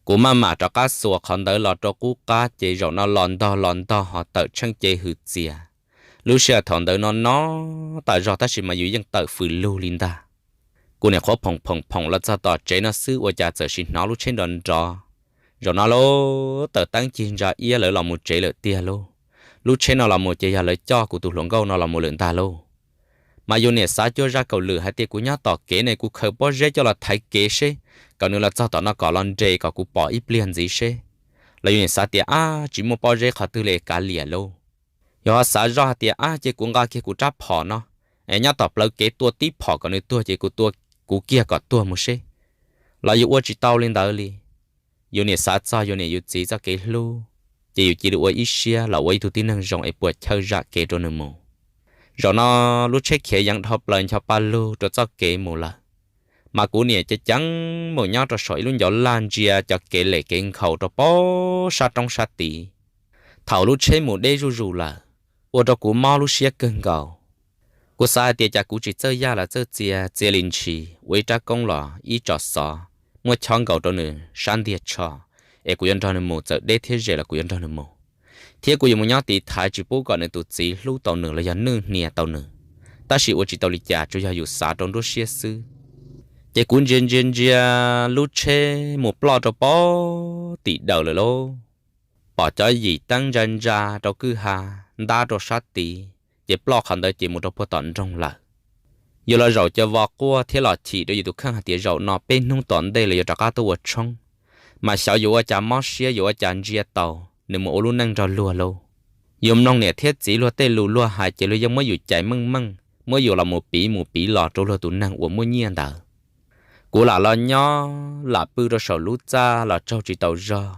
Kuv maj mam rov qab xuas qhov ntawd los rau qub qab, ces zaum no los ntog los ntog ho tawm tsheej cev hws txias. Lub sij hawm thaum ntawd no no tas zog tab sis mas yus yeej tawm fws lug li ntag. Kuv niam qhuav phoom phoom phoom los txog tom tsev no xwb ua cas txawm sim hnov lub tsheb nrov nrov. Zaum no lauj, tawm teeb cig ntsa iab lawv los mus tsev lawm tiag lauj. Lub tsheb no los mus ces yog lawv coj kuv tus hluas nkauj no los mus lawm ntag lauj. Mas yus niam xav cuag zaj kaum lwm hais tias kuv nyob tom kev ne, kuv khaws pob zeb coj los thaiv kev seb, kom nws los txog tom no kom los nres kom kuv pom ib pliag ntxiv seb. Los yus niam xav tias, ab, tsis muaj pob zeb qhov twg li kav liam lauj. Yog ho xav zoj hais tias, ab, ces kuv nqa kiag kuv rab phom no, es nyob tom plawv kev tua tib phom kom nws tuag ces kuv tua kuv kiag kom tuag mus seb. Los yus ua tsis tau li ntawd li. Yus niam xav txog yus niam yus txiv txoj kev hlub, ces yus cia li ua ib siab los ua ib tug tib neeg zoo es puas chawj zam kev rau nws mus. Zaum no lub tsheb khiav yeev dhau plaws ncho pa lug rau txoj kev mus lawm. Mas kuv niam ceev ceev mus nyob rau saum ib lub ncov laj ntsia cov kev lem kev nkhaus rau pab sab roob sab tid. Thaum lub tsheb mus deb zuj zus lawm, ua rau kuv mob lub siab kawg nkaus. Kuv xav hais tias cas kuv tsis txawj yaj los txawj txia, txia li ntshis ua ib rab koob los ib tsom xov, muab chob nkaus rau nws sab ntiag tsho, es kuv yuav nrog nws mus, txawm deb thiab ze los kuv yuav nrog nws mus. Thiab kuv yuav mus nyob tiv thaiv tsis pub kom nws tus txiv hlub tau nws los yog nwj hnia tau nws. Tab sis ua tsis tau li cas, tsuas yog yus xav rau nruab siab xwb. Ces kuv ntsia ntsia ntsia lub tsheb mus ploj rau pem tim daws lawm lauj. Pom cov yim teeb ntsa ntsa rau kwj ha, ntab rau sab tid, ces ploj qhov ntawd ces mus rau puag tom nroog lawm. Yus los zaum cov vos quaj thiab los chim rau yus tus kheej hais tias zaum no peb hnub tom ntej los yuav rov qab tuaj ua tshoob, mas xyov yuav ua cas mob siab yuav ua cas ntsia tau nws mus ua lub neej nrog luag lauj. Yus mloog niam thiab txiv luag tej lus luag hais ces luag yeej muab yus cais meej meej, muab yus los mus piv mus piv los rau luag tus neeg uas muaj nyiaj ntawd. Kuv lam los nyob lam pw rau saum lub txaj los tsaug tsis tau zog,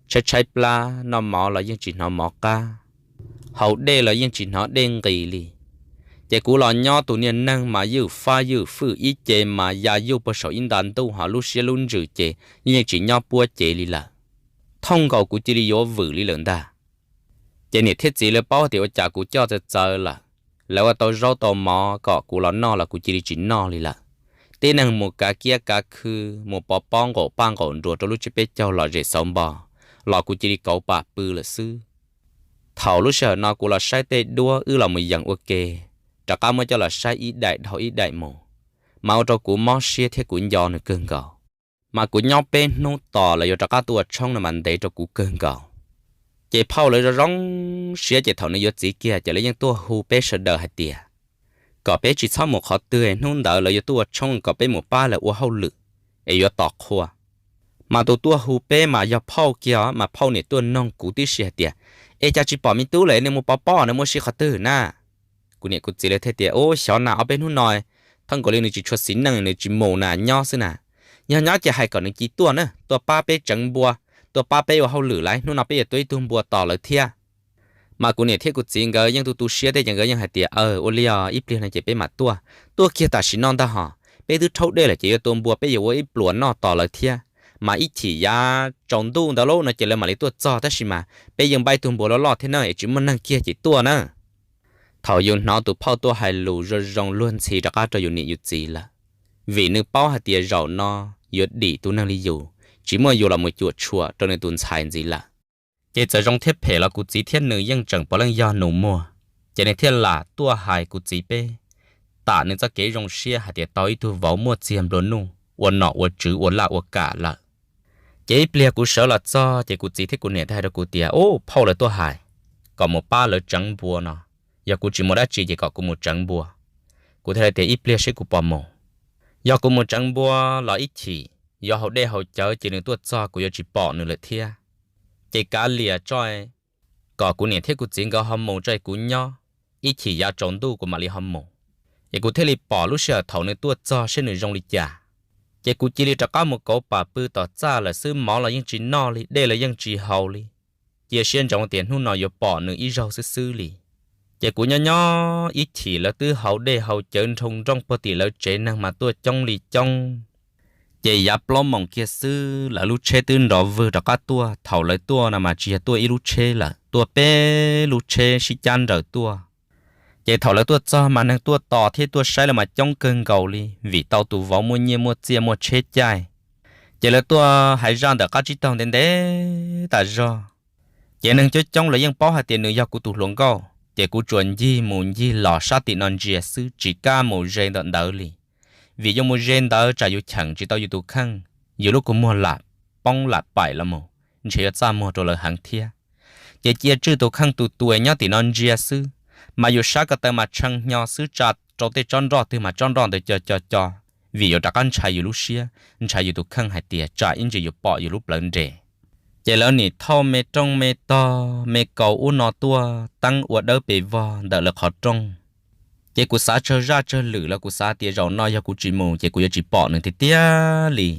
tshaib tshaib plab, noj mov los yeej tsis hnov mov qab, haus dej los yeej tsis hnov dej nqis li. Ces kuv los nyob tus niag neeg mas ywj fab ywj fwj ib ce mas ya yuj puag saum ib nta ntuj, ho lub siab lub ntsws ces yeej tsis nyob puab cev li lawm. Thooj nkaus kuv cia li yuav vwm li lawm ntag. Ces niam thiab txiv lawv paub tias ua cas kuv coj txawv txawv lawm, lawv ua tau zaub tau mov kom kuv los noj los kuv cia li tsis noj li lawm. Tib neeg mus kav kiab kav khw, mus pov pob nqaum paj nqaum nruas rau lub tsiab peb caug lom zem xauv npo, los kuv cia li kauv pam pw lawm xwb. Thaum lub sij hawm no kuv los saib tej duab wb los mus yees ua ke, rov qab muab coj los saib ib daim dhau ib daim mus, mas ua rau kuv mob siab thiab kuv nco nws kawg nkaus. Mas kuv nyob peb hnub tos lawv yuav rov qab tuaj ua tshoob no mas ntev rau kuv kawg nkaus. Ces phauj lawv zoo zoo siab ces thaum nws yuav txiv kiag ces lawv yeej tuaj hu peb sawv daws hais tias kom peb tsis txhob mus qhov twg, hnub ntawd lawv yuav tuaj ua tshoob kom peb mus pab lawv ua hauj lwm es yuav tos qhua. Mas tus tuaj hu peb mas yog phauj kiag os, mas phauj niam tuaj noog kuv tib si hais tias, es cas tsis pom me tub lawm, nws mus pov pob nws mus si qhov twg na? Kuv niam kuv txiv lawv thiaj tias, ub, xyov na, ob peb hnub no thaj nkaus li nws tsis tshua xis neej, nws tsis mus na, nyob xwb na. Yog nyob ces hais kom nws cia tuaj na, tuaj pab peb tseev npua, tuaj pab peb ua hauj lwm lauj, hnub no peb yuav tua ib tug npua tos lawv thiab. Mas kuv niam thiab kuv txiv nkawd yeej tu tu siab thiab ces nkawd yeej hais tias, aw, ua li os, ib pliag no ces peb mam tuaj, tuaj kiag tam sim no ntag hos, peb twb rhaub dej lawm ces yuav tua npua peb yuav ua ib pluas noj tos lawv thiab. Mas ib chim yav tsaus ntuj ntawd lauj no ces lawv mam li tuaj txog, tab sis mas peb yeej npaj ib tug npua loj loj thiab na, es tsis muaj neeg kiag ces tuaj na. Thaum yus hnov tus phauj tuaj hais lus zoo zoo luag ntxhi rov qab rau yus niam yus txiv lawm, vim nws paub hais tias zaum no yuav dim tus neeg li yus, tsis muaj yus los mus cuam tshuam rau nws tus ntxhais ntxiv lawm. Ces txawm zoo thiab phem los kuv txiv thiab nws yeej tseem puav leej yog nus muag, ces nws thiaj lam tuaj hais kuv txiv peb, tam nws txoj kev zoo siab hais tias tau ib tug vauv muaj txiag nplua nuj ua nom ua tswv ua laj ua kam lawm. Ces ib pliag kuv sawv los txog ces kuv txiv thiab kuv niam thiaj hais rau kuv tias, ub, phauj lawv tuaj hais kom mus pab lawv tseev npua no, yog kuv tsis muaj dab tsi ces kom kuv mus tseev npua. Kuv thiaj li tias ib pliag seb kuv puas mus. Yog kuv mus tseev npua los ib chim yuav haus dej haus cawv ces nws tuaj txog kuv yuav tsis pom nws lawm thiab. Ces kav liam tso, kom kuv niam thiab kuv txiv nkawd ho mus tso es kuv nyob, ib chim yav tsaus ntuj kuv mam li ho mus. Es kuv thiaj li pom lub sij hawm thaum nws tuaj txog seb nws zoo li cas. Ces kuv cia li rov qab mus kauv pam pw tom txaj lawm xwb, mov los yeej tsis noj li, dej los yeej tsis haus li. Cia siab ntsoov tias hnub no yuav pom nws ib zaug xwb xwb li. Ces kuv nyob nyob ib chim lawv twb haus dej haus cawv nroo nrooj puag tim lawv tsev, neeg mas tuaj coob li coob. Ces yav plaub moos kiag xwb lawv lub tsheb twb nrov vwg rov qab tuaj. Thaum lawv tuaj no mas tsis yog tuaj ib lub tsheb lawm, tuaj peb lub tsheb sib cab nraws tuaj. Ces thaum lawv tuaj txog mas neeg tuaj tos thiab tuaj saib lawv mas coob kawg nkaus li, vim tau tus vauv muaj nyiaj muaj txiaj muaj tsheb caij. Ces lawv tuaj hais zaj ntawm qab tsib taug ntev ntev tas zog. Ces neeg coob coob lawv yeej paub hais tias nws yog kuv tus hluas nkauj, ces kuv tsuas ncig mus ncig los sab tim no ntsia xwb, tsis kam mus ze ntawm ntawd li. Vim yuav mus ze ntawd tsam yus cheem tsis tau yus tus kheej, yus lub kua muag lam poob lam paim los mus, ntshe yuav txaj muag rau lawv heev thiab. Ces cia tswj tus kheej tus tus nyob tim no ntsia xwb, mas yus sab ko taw mas tshee hnyo xwb, tsa rau tej tsob nroj twg mas tsob nroj ntawd co co co, vim yuav rov qab ntshai yus lub siab, ntshai yus tus kheej hais tias tsam ib ntsis yuav pom yus lub plawv nres. Ces lawv nim thauj me rooj me tog me kaus ub no tuaj teeb ua dawb pes vog ntawm lawv qhov rooj. Ces kuv xav tsawg zaj tsawg lwm los kuv xav tias zaum no yog kuv tsis mus ces kuv yuav tsis pom nws tiag tiag li.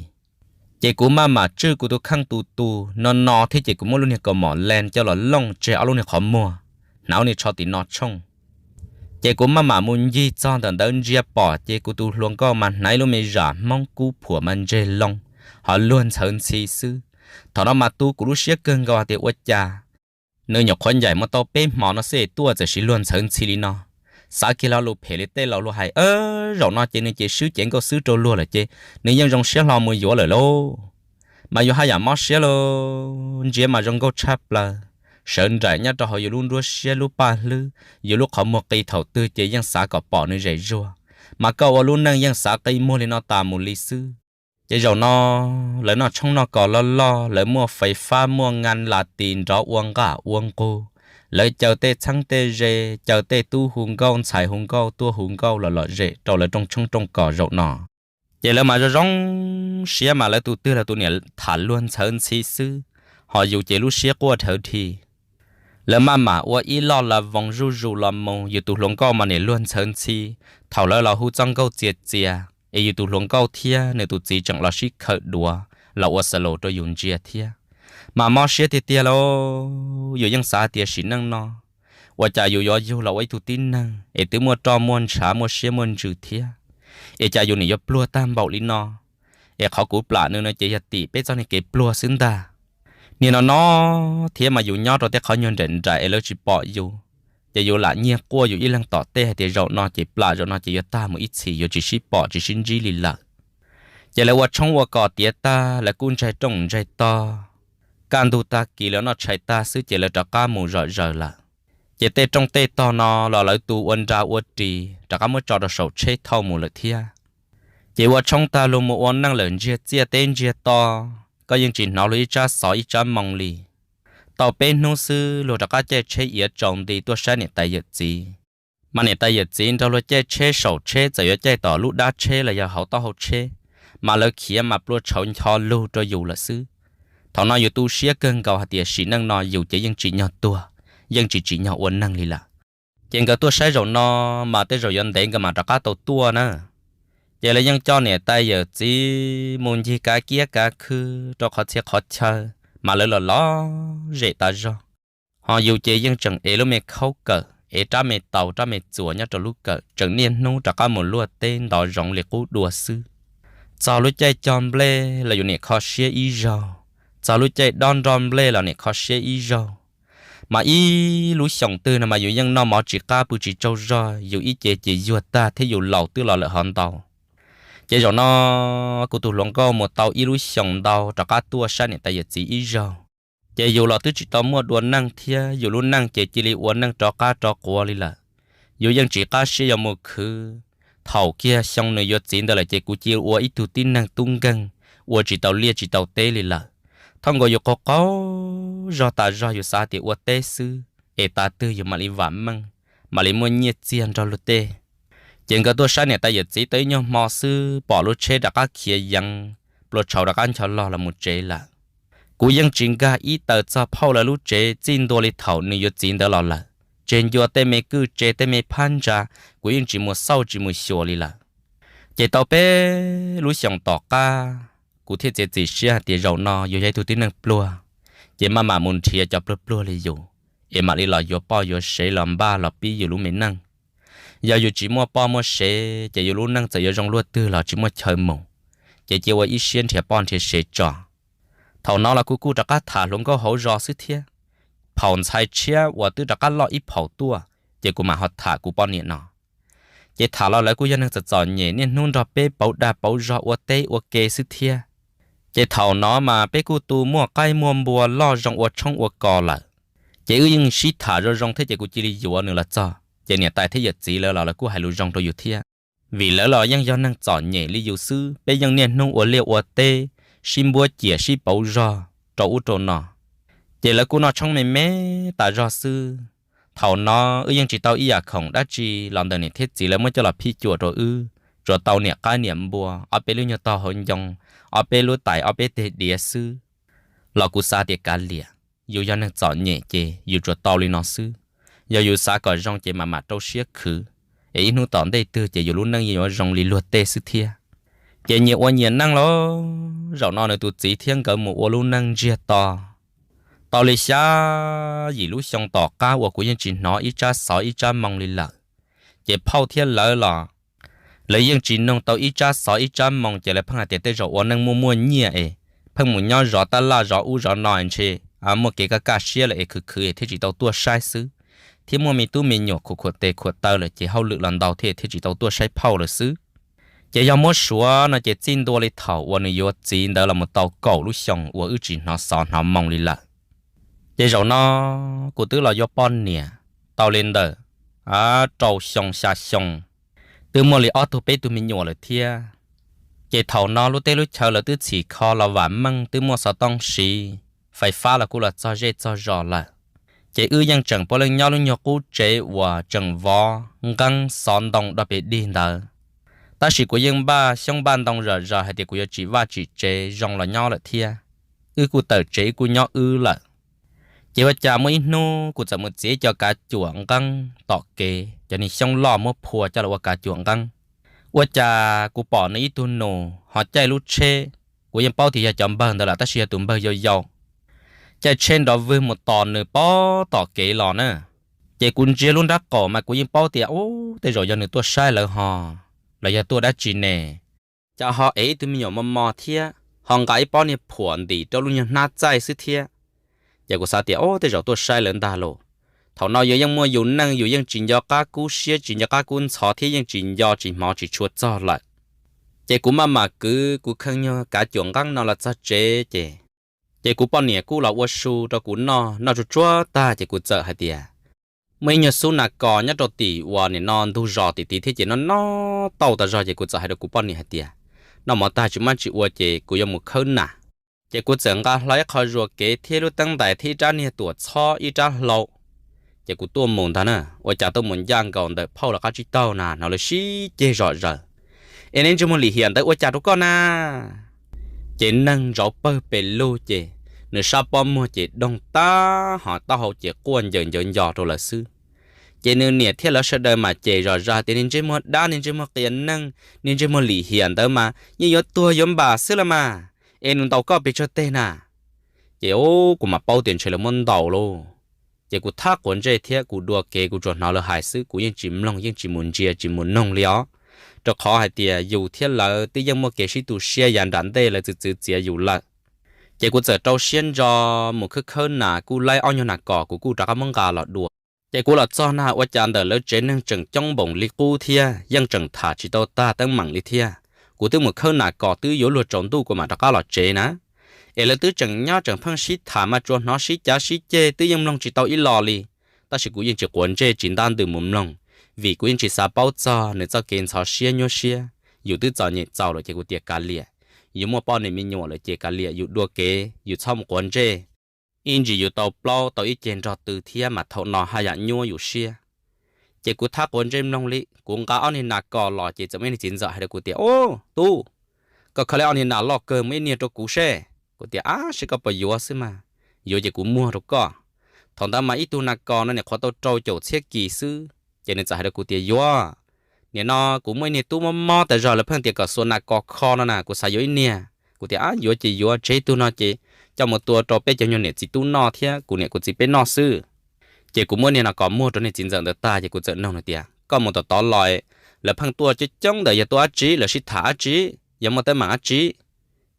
Ces kuv maj mam tswj kuv tus kheej tus tus no no thiab ces kuv muab lub niag kaus mom len coj los looj tseg ob lub niag qhov muag, hnav lub niag tsho tim no tshooj. Ces kuv maj mam mus ncig txog ntawm ntawd ntsia pom ces kuv tus hluas nkauj mas hnav ib lub me zam Hmoob kub phuam mas ntseg loo, ho luag ntxhawv ntxhi xwb. Thaum no mas tu kuv lub siab kawg nkaus hais tias ua cas nws nyuam qhuav ncaim mus tau peb hmo no xwb es tuaj txawm siv luag ntxhawv ntxhi li no. Xav kiag lo lus phem li tej laus luag hais, zaum no ces nws ces swb cev nkauj xwb rau luag lawm ces nws yeej zoo siab hlo mus yuav lawm lauj. Mas yus haj yam mob siab lauj, ntsia mas zoo nkauj tshaj plaws, sawv nraim nyob rau hauv yus lub nruab siab lub paj hlwb, yus lub qhov muag qi thaum twg ces yeej xav kom pom nws zem zuag. Mas koj ua lub neej yeej xav qi muag li no tas mus li xwb. Ces zaum no lawv noj tshoob noj kos loj loj, lawv muaj fais fab muaj ngas las tis nrov ua nqaj ua nqug, lawv caw tej txheeb tej ze, caw tej tub hu nkauj ntxhais hu nkauj tuaj hu nkauj los lom zem rau lawv rooj tshoob rooj kos zaum no. Ces lawv mas zoo zoo siab mas lawv tus twg los tus niam tham luag ntxhawv ntxhi xwb, ho yus ces lub siab quaj dhawv dhi. Lawv maj mam ua ib loj la voos zuj zus los mus, yus tus hluas nkauj mas niam luag ntxhawv ntxhi, thaum lawv los hu txoj nkauj txias txias es yus tus hluas nkauj thiab nws tus txiv tseem los sib khawm duav los ua xas laus rau yus ntsia thiab. Mas mob siab tiag tiag lauj, yus yeej xav tias sim neej no ua cas yus yuav yug los ua ib tug tib neeg es twb muaj roj muaj ntshav muaj siab muaj ntsws thiab, es cas yus nim yuav pluag tag npaum li no. Es qhov kuv plam nws no ces yog tim peb txoj niag kev pluag xwb ntag. Niag no no thiab mas yus nyob rau tej qhov nyuag nraim nraim es lawv tsis pom yus, ces yus lam nyiag quaj yus ib leeg tom tej hais tias zaum no ces plam zaum no ces yuav tag mus ib txhis yuav tsis sib pom tsis sib ntsib li lawm. Ces lawv ua tshoob ua kos tiav tag lawv kuj ntsaig rooj ntsaig tog, kaj ntug tag kis lawv noj tshais tag xwb ces lawv rov qab mus zom zaws lawm. Ces tej rooj tej tog no los lawv tu ua nra ua ris rov qab muab tso rau saum tsheb thauj mus lawm thiab. Ces ua tshoob tag luag mus ua neej lawm ntsiag txiaj teb ntsiag to, koj yeej tsis hnov luag ib tsab xov ib tsab moo li. Tau peb hnub xwb luag rov qab caij tsheb iav tsaus nti tuaj saib niam tais yawm txiv. Mas niam tais yawm txiv nrog luag caij tsheb saum tsheb txawm yuav caij tom lub dab tsheb los yog hauv taub hau tsheb, mas lawv khiav mas plua tshauv ncho lug rau yus lawm xwb. Thaum no yus tu siab kawg nkaus hais tias sim neej no yus ces yeej tsim nyog tuag, yeej tsis tsim nyog ua neeg li lawm. Ces nkawd tuaj saib zaum no mas tej zaum yuav ntev nkawd mam rov qab tau tuaj na. Ces lawv yeej coj niam tais yawm txiv mus ncig kav kiab kav khw rau qhov txhia qhov chaw, mas lawv los lom zem tas zog. Ho yus ces yeej tseem ev lub me khaub kawm, ev rab me taus rab me txuas nyob rau lub kawm, tseem niaj hnub rov qab mus luaj teb ntov zoov li qub dua xwb. Txog lub caij cog nplej los yus niam kho siab ib zaug, txog lub caij dob nroj nplej los niam kho siab ib zaug. Mas ib lub xyoos twg no mas yus yeej noj mov tsis qab pw tsis tsaug zog, yus ib ce ces yuag tag thiab yus laus twb los lawm hov ntau. Ces zaum no kuv tus hluas nkauj mus tau ib lub xyoos ntau rov qab tuaj saib niam tais yawm txiv ib zaug. Ces yus los twb tsis tau muaj dua neej thiab, yus lub neej ces cia li ua neej rov qab rov quav li lawm. Yus yeej tsis qab siab yuav mus khwv. Thaum kiag xyoo nws yuav txiv ntawd lawm ces kuv cia ua ib tug tib neeg tub nkeeg, ua tsis tau liaj tsis tau teb li lawm. Thauj nkaus yus qaug qaug zog tas zog yus xav tias ua teb xwb es tav twg yus mam li vam meej, mam li muaj nyiaj txiag nrog luag tej. Ces nkawd tuaj saib niam tais yawm txiv tau ib nyuag hmo xwb pom lub tsheb rov qab khiav yeev, plua tshauv rov qab ncho log los mus tsev lawm. Kuv yeej tsis nkag ib taws txog phauj lawv lub tsev txij ntua li thaum nws yuav txiv ntawd los lawm. Tseg ncua tej me kwj tse tej me phab ntsa, kuv yeej tsis mus xauj tsis mus xyuas li lawm. Ces tau peb lub xyoos tom qab, kuv thiaj txiav txim siab hais tias zaum no yus yog ib tug tib neeg pluag, ces maj mam mus nrhiav cov pluag pluag li yus, es mam li los yuav poj yuav sev los npaj los pib yus lub me neej. Yog yus tsis muaj poj muaj sev ces yus lub neej txawm yuav zoo luaj twg los tsis muaj chaw mus, ces cia ua ib siab nrhiav poj nrhiav sev tso. Thaum no los kuv kuj rov qab tham hluas nkauj hauv zos xwb thiab. Phaum ntxhais tshiab uas twb rov qab loj ib phaum tuaj, ces kuv mam ho tham kuv poj niam no. Ces tham los lawv kuj yog neeg txom txom nyem niaj hnub nrog peb pauv dag pauv zog ua teb ua ke xwb thiab. Ces thaum no mas peb kuj tu muaj qaib muaj npua loj zoo ua tshoob ua kos lawm. Ces wb yeej sib tham zoo zoo thiab ces kuv cia li yuav nws los txog ces niam tais thiab yawm txiv lawv los lawv kuj hais lus zoo rau yus thiab. Vim lawv los yeej yog neeg txom nyem li yus xwb, peb yeej niaj hnub ua liaj ua teb, sib npuab ciam sib pauv zog rau ub rau no. Ces lawv kuj noj tshoob me me tas zog xwb. Thaum no wb yeej tsis tau ib yam khoom dab tsi los ntawm niam thiab txiv lawv muab coj los phij cuam rau wb, tsuas tau niam qaib niam npua, ob peb lub nyuag tog hauv ncoo, ob peb lub tais ob peb teg diav xwb. Los kuv xav tias kav liam, yus yog neeg txom nyem ces yus tsuas tau li no xwb. Yog yus xav kom zoo ces mam mam rau siab khwv, es ib hnub tom ntej twg ces yus lub neej yeej yuav zoo li luag tej xwb thiab. Ces nyias ua nyias neej lauj, zaum no nws tus txiv thiab nkawd mus ua lub neej ntsiag to. Tau li xya yim lub xyoo tom qab uas kuv yeej tsis hnov ib tsab xov ib tsab moo li lawm. Ces phauj thiab lawv los lawv yeej tsis noog tau ib tsab xov ib tsab moo ces lawv pheej hais tias tej zaum ua neej muaj muaj nyiaj es pheej mus nyob zov tab laj zov ub zov no ntshe muaj kev kaj kaj siab lawm es khwv khwv thiaj tsis tau tuaj saib xwb. thiab muaj me tub me nyuam khuam khuam tes khuam taw lawm ces hauj lwm los ntau thiab thiaj tsis tau tuaj saib phauj lawm xwb. Ces yog muab suav no ces txij ntua li thaum uas nws yuav txiv ntawd los mus tau kaum lub xyoo uas wb tsis hnov xov hnov moo li lawm. Ces zaum no kuv twb los yuav poj niam tau li ntawm rau xyoo xya xyoo, twb muaj li ob tug peb tug me nyuam lawm thiab. Ces thaum no lub teb lub chaw lawv twb txhim kho los vam meej, twb muaj xov tooj siv, fais fab los kuj los txog zej txog zos lawm. Ces wb yeej tseem puav leej nyob lub nyuag qub tsev uas tseem vov nqeeb xov ntoo dog pes dig ntawd. Tab sis kuv yeej npaj xyoob npaj ntoo zom zaws hais tias kuv yuav tsim vaj tsim tsev zoo los nyob lawm thiab. Wb kuj tawm tsev wb kuj nyob wb lawm. Ces ua cas muaj ib hnub kuv txawm mus txiav ib co kav cuam nqeeb tom kev, cov niag xyoob loj muab phua coj los ua kav cuam nqeeb. Ua cas kuv pom nws ib tug nus ho caij lub tsheb, kuv yeej paub tias yog cov npawg ntawd lawm tab sis yog tus npawg yau yau, caij tsheb nrov vwg mus tos nws pog tom kev los na. Ces kuv ntsia lub nrab qaum mas kuv yeej paub tias ub tej zaum yog nws tuaj saib lawv ho, los yog tuaj dab tsi ne. Cas ho ev ib tug me nyuam mos mos thiab ho nqa ib pob niag phuam ntim rau lub nyuag hnab txaij xwb thiab. Ces kuv xav tias ub tej zaum tuaj saib lawv ntag lauj. Thaum no yus yeej muaj yus neej, yus yeej tsis nco qab kub siab tsis nco qab kub ntxhov thiab yeej tsis nco tsis hmov tsis tshua txog lawm. Ces kuv maj mam kwv kuv kheej nyuag kav cuam nqeeb no los txog tsev ces, ces kuv poj niam kuj los ua su rau kuv noj, noj tsuag tsuag tag ces kuv txawm hais tias, muaj ib nyuag xub nas kos nyob rau tim uas nim no ntug zos tim tid thiab ces noj noj tau tas zog ces kuv txawm hais rau kuv poj niam hais tias, noj mov tag tsis muaj dab tsi ua ces kuv yuav mus khawb nas. Ces kuv txawm nqa hlo ib qho zuas kev thiab lub teeb ntais thiab ib rab niag tuam txhob ib rab hlau. Ces kuv tuaj mus ntag na, ua cas tuaj mus ncaj nkaus ntawm phauj lawv qab tsib taug na hnov lawv sib ceg zom zaws, es neb ntsej muag lim hiam ntawd ua cas rau koj na? Ces neeg ntsauv pawg pes lug ces nws sab pob muag ces doog tag hos taub hau ces quaj ncaws ncawv nco rau lawv xwb. Ces nws niam thiab lawv sawv daws mam cem zom zaws tias niag ntsej muag dab, niag ntsej muag qias neeg, niag ntsej muag lim hiam ntawd mas yeej yuav tuag yuav npam xwb los mas, es nws ntaus koj pes tsawg teg na? Ces kuv mam paub tias ntshe lawv muab ntaus lauj. Ces kuv thab quav ntsej thiab kuv dua kev kuv tsuas hnov lawv hais xwb, kuv yeej tsis mloog yeej tsis mus ntsia tsis mus noog li os. Rau qhov hais tias yus thiab lawv twb yeej muaj kev sib tu siab yav nram ntej lawv txwv txwv txiav yus lawm. Ces kuv txawm rau siab ntso mus khawb khawb nas kuj laib ob nyuag nas kos kuv kuj rov qab muab nqa los dua. Ces kuv los txog na ua cas ntawm lawv tsev neeg tseem coob npaum li qub thiab yeej tseem tham tsis tau tag teeb meem li thiab. Kuv twb mus khawb nas kos twb yuav luag tsaus ntuj kuv mam rov qab los tsev na. Es lawv twb tseem nyob tseem pheej sib tham mas tsuas hnov sib cav sib ceg twb yeej mloog tsis tau ib lo li. Tab sis kuv yeej tsis quav ntsej tsis ntab ntws mus mloog, vim kuv yeej tsis xav paub txog nws txoj kev ntxhov siab nyuaj siab. Yus twb txom nyem txaus lawm ces kuv tias kav liam, yus muaj poj niam me nyuam lawm ces kav liam yus dua kev yus txhob mus quav ntsej. Ib ntsis yus tau plaub tau ib ceg nrog tw thiab mas thaum no haj yam nyuaj yus siab. Ces kuv thab quav ntsej mloog li, kuv nqa ob niag nas kos los ces txawm muaj ib niag txiv ntxawm hais rau kuv tias, Ub, tub, koj khaws li ob niag nas loj kawg, muaj ib niag rau kuv seb. Kuv tias, Ab, seb koj puas yuav xwb mas, yuav ces kuv muag rau koj. Thaum ntawd mas ib tug nas kos no nim qhuav tau rau caum txhiab kis xwb. Ces nws txawm hais rau kuv tias, Yuav, nim no kuv muaj ib niag tub mob mob tas zog lawv pheej tias kom xuas nas kos kho no na, kuv xav yuav ib niag. Kuv tias, Ab, yuav ces yuav, tseg ib tug no ces coj mus tua rau peb cov nyuag niam txiv tub noj thiab kuv niam kuv txiv peb noj xwb. Ces kuv muab niag nas kos muag rau niag txiv ntxawm ntawd tag ces kuv txawm nug nws tias, Koj mus tom tod los, lawv pheej tuaj coob coob ntawd yog tuaj dab tsi, lawv sib tham dab tsi, yog muaj teeb meem dab tsi?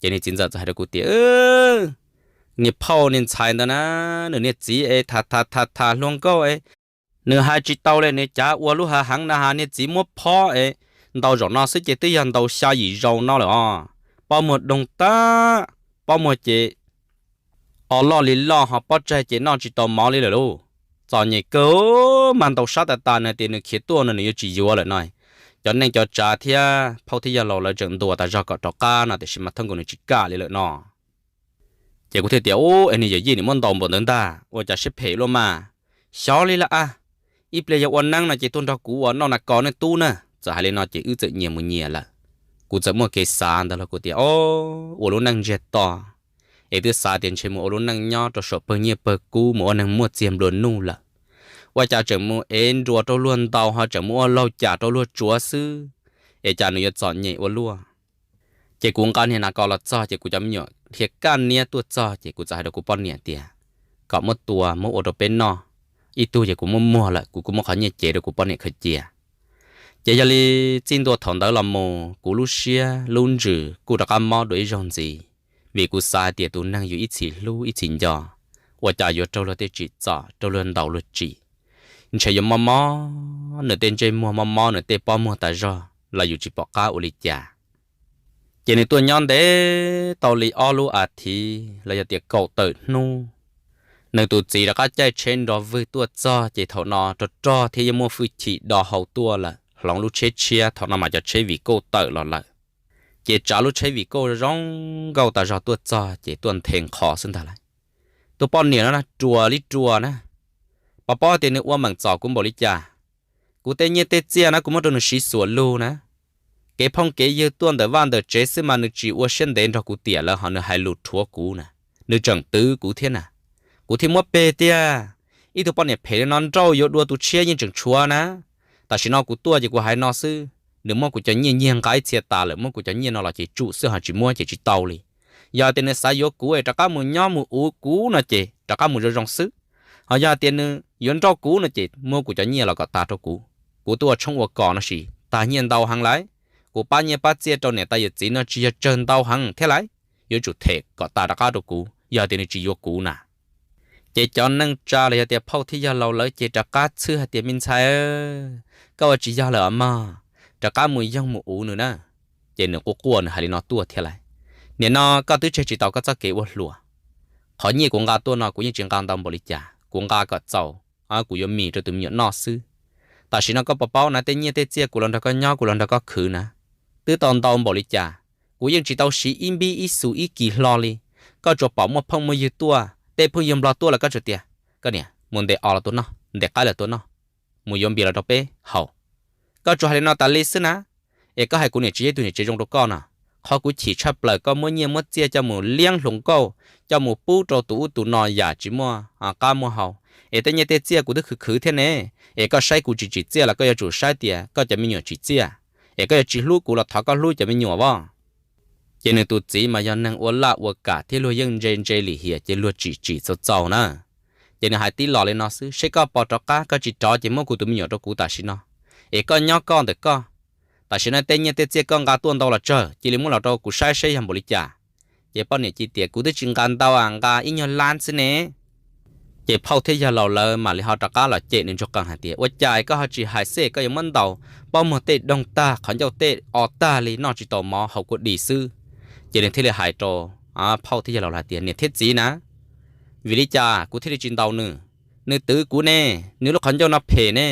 Ces niag txiv ntxawm txawm hais rau kuv tias, Niag phauj niag ntxhais ntawd na, nws niag txiv es tham tham tham tham hluas nkauj es, nws hais tsis tau li, nws cav ua lub hav heev na has niag txiv muab phob es, ntau zaum no xwb ces twb yog ntaus xya yim zaus no lawm os. Pob muag doog tag, pob muag ces o loj li loj ho pob tsaig ces noj tsis tau mov li lawm lauj. Txom nyem kawg, mas ntaus sab tas tas nws tias nws khiav tuaj no nws yuav tsis yuav lawm no. Cov neej cov tsav thiab phauj thiab yawg laus lawv tseem ntuas tas zog kom rov qab no tiam sis mas thaj nkaus nws tsis kam li lawm no. Ces kuv thiaj tias, Ub, es niag yawm yij nim muab ntaus npaum ntawd ntag ua cas siab phem luaj mas. Xyov li lawm a, ib pliag yog ua neeb no ces tuaj nrog kuv ua noj nas kos nej tub na. Txawm hais li no ces wb txawm nyias mus nyias lawm. Kuv txawm muaj kev xav ntawd los kuv tias, O, ua lub neej ntsiag to, es twb xav tias ntshe mus ua lub neej nyob rau saum pawg nyiaj pawg kub mus ua neeg muaj txiag nplua nuj lawm, ua cas tseem mus ev nruas rau luag ntaus ho tseem mus ua laug cam rau luag tsuav xwb, es cas nws yuav txom nyem ua luaj. Ces kuv nqa niag nas kos los txog ces kuv cov me nyuam dhia kaj niab tuaj txog ces kuv txawm hais rau kuv poj niam tias, Kom muab tua muab ua rau peb noj, ib tug ces kuv muab muag lawm kuv kuj muab qhov nyiaj cev rau kuv poj niam khaws cia. Ces yog li txij ntua thaum ntawd los mus kuv lub siab lub ntsws kuj rov qab mob dua ib zaug ntxiv, vim kuv xav hais tias tus neeg yus ib txhis hlub ib txhis nco, ua cas yuav raug luag tej tsim txom raug luag ntaus luag tsim. ntshe yuav mob mob, nws tej ntsej muag mob mob, nws tej pob muag tas zog los yus tsis pom qab ua li cas. Ces nws tuaj nyob ntev tau li ob lub a thiv los yog tias kaum tawm hnub, nws tus txiv rov qab caij tsheb nrov vwg tuaj txog, ces thaum no rog rog thiab yeej muaj hwj chim do hau tuaj lawm, hloov lub tsheb tshiab, thaum no mas cov tsheb vim kauj tawm los lawm. Ces tsav lub tsheb vim kauj zoo nkauj tas zog tuaj txog ces tuaj nthe nqho xwb ntag lauj. Tus poj niam no ruam li ruam na, pov pob tias nws ua meem txom kuv npaum li cas. Kuv tej nyiaj tej txiaj na kuv muab rau nws siv xuam lug na. Kev phooj kev ywg tuaj ntawm vaj ntawm tsev xwb mas nws tsis ua siab ntev nrog kuv tiam lawm, ho nws hais lus rhuav kuv na, nws tseem twv kuv thiab na. Kuv thiaj muab peg tiag. Ib tug poj niam phem li no nrauj yuav dua tus tshiab yeej tseem tshuav na. Tam sim no kuv tuaj ces kuv hais no xwb, nws muab kuv cov nyiaj nyiag nqa ib txhia tas lawm, muab kuv cov nyiaj no los ces tsum xwb, ho tsis muab ces tsis tau li. Yog tias nws xav yuav kuv es rov qab mus nyob mus uv kuv no ces rov qab mus zoo zoo xwb. Ho yog tias nws yuav nrauj kuv no ces muab kuv cov nyiaj los kom tas rau kuv. Kuv twb ua tshoob ua kos no sis tag nyiaj ntau heev lauj. Kuv pab nyiaj pab txiaj rau niam tais yawm txiv no tsis yog tsawg, ntau heev thiab lauj. Yuav tsum them kom tas rov qab rau kuv yog tias nws tsis yuav kuv na. Ces cov neej tsa los yog tias phauj thiab yawg laus lawv ces rov qab txhwb hais tias, me ntxhais, koj ua tsis yog lawm os mog, rov qab mus yoog mus uv nws na. Ces nws quaj quaj nws hais li no tuaj thiab lauj. Nim no koj twb tseg tsis tau koj txoj kev ua hluas. Qhov nyiaj kuv nqa tuaj no kuv yeej tsis nqa ntau npaum li cas, kuv nqa kom txaus, kuv yuav mis rau tus me nyuam noj xwb. Tam sim no koj puas paub na, tej nyiaj tej txiaj kuv los nrog koj nyob, kuv los nrog koj khwv na, twb tau ntau npaum li cas, kuv yeej tsis tau siv ib npib ib xus ib kis hlo li. Koj tsuas pom muaj phooj muaj ywg tuaj, tej phooj ywg Nplog tuaj los koj tsuas tias, koj niam, mus ntes os los tuaj noj, ntes qaib los tuaj noj, mus yuav npias los rau peb haus. Koj tsuas hais li no tas li xwb na. Es koj hais kuv niam tsis yog ib tug niam tsev zoo rau koj no. Qhov kuv chim tshaj plaws koj muab nyiaj muab txiaj coj mus liab hluas nkauj, coj mus pub rau tus ub tus no yam tsis muaj qab muaj hau. Es tej nyiaj tej txiaj kuv twb khwv khwv thiab ne. Es koj saib kuv tsis tsim txiaj los koj yuav tsum saib tias koj cov me nyuam tsim txiaj. Es koj yuav tsis hlub kuv los thov koj hlub cov me nyuam as. Ces nws tus txiv mas yog neeg ua laj ua kam thiab luag yeej ntse ntse lim hiam ces luag tsim tsim txaus txaus na. Ces nws hais tib los li no xwb, seb koj puas rov qab, koj tsis rov ces muab kuv tus me nyuam rau kuv tam sim no, es koj nyob koj ntawm koj. Tam sim no tej nyiaj tej txiaj koj nqa tuaj ntau los tsawg, cia li muab los rau kuv saib seb yog npaum li cas. Ces poj niam cia tias, kuv twb tsis nqa ntau, nqa ib nyuag lab xwb ne. Ces phauj thiab yawg laus lawv mam li ho rov qab los cem nws ntsuag qees hais tias, ua cas koj ho tsis hais xwb, koj yuav muab ntaus pob muag tej doog tag, qhov ncauj tej o tag li, noj tsis tau mov, haus kua dis xwb. Ces nws thiaj li hais rau phauj thiab yawg laus hais tias, niam thiab txiv na, vim li cas kuv thiaj li tsis ntaus nws? Nws twv kuv ne, nws lub qhov ncauj no phem ne.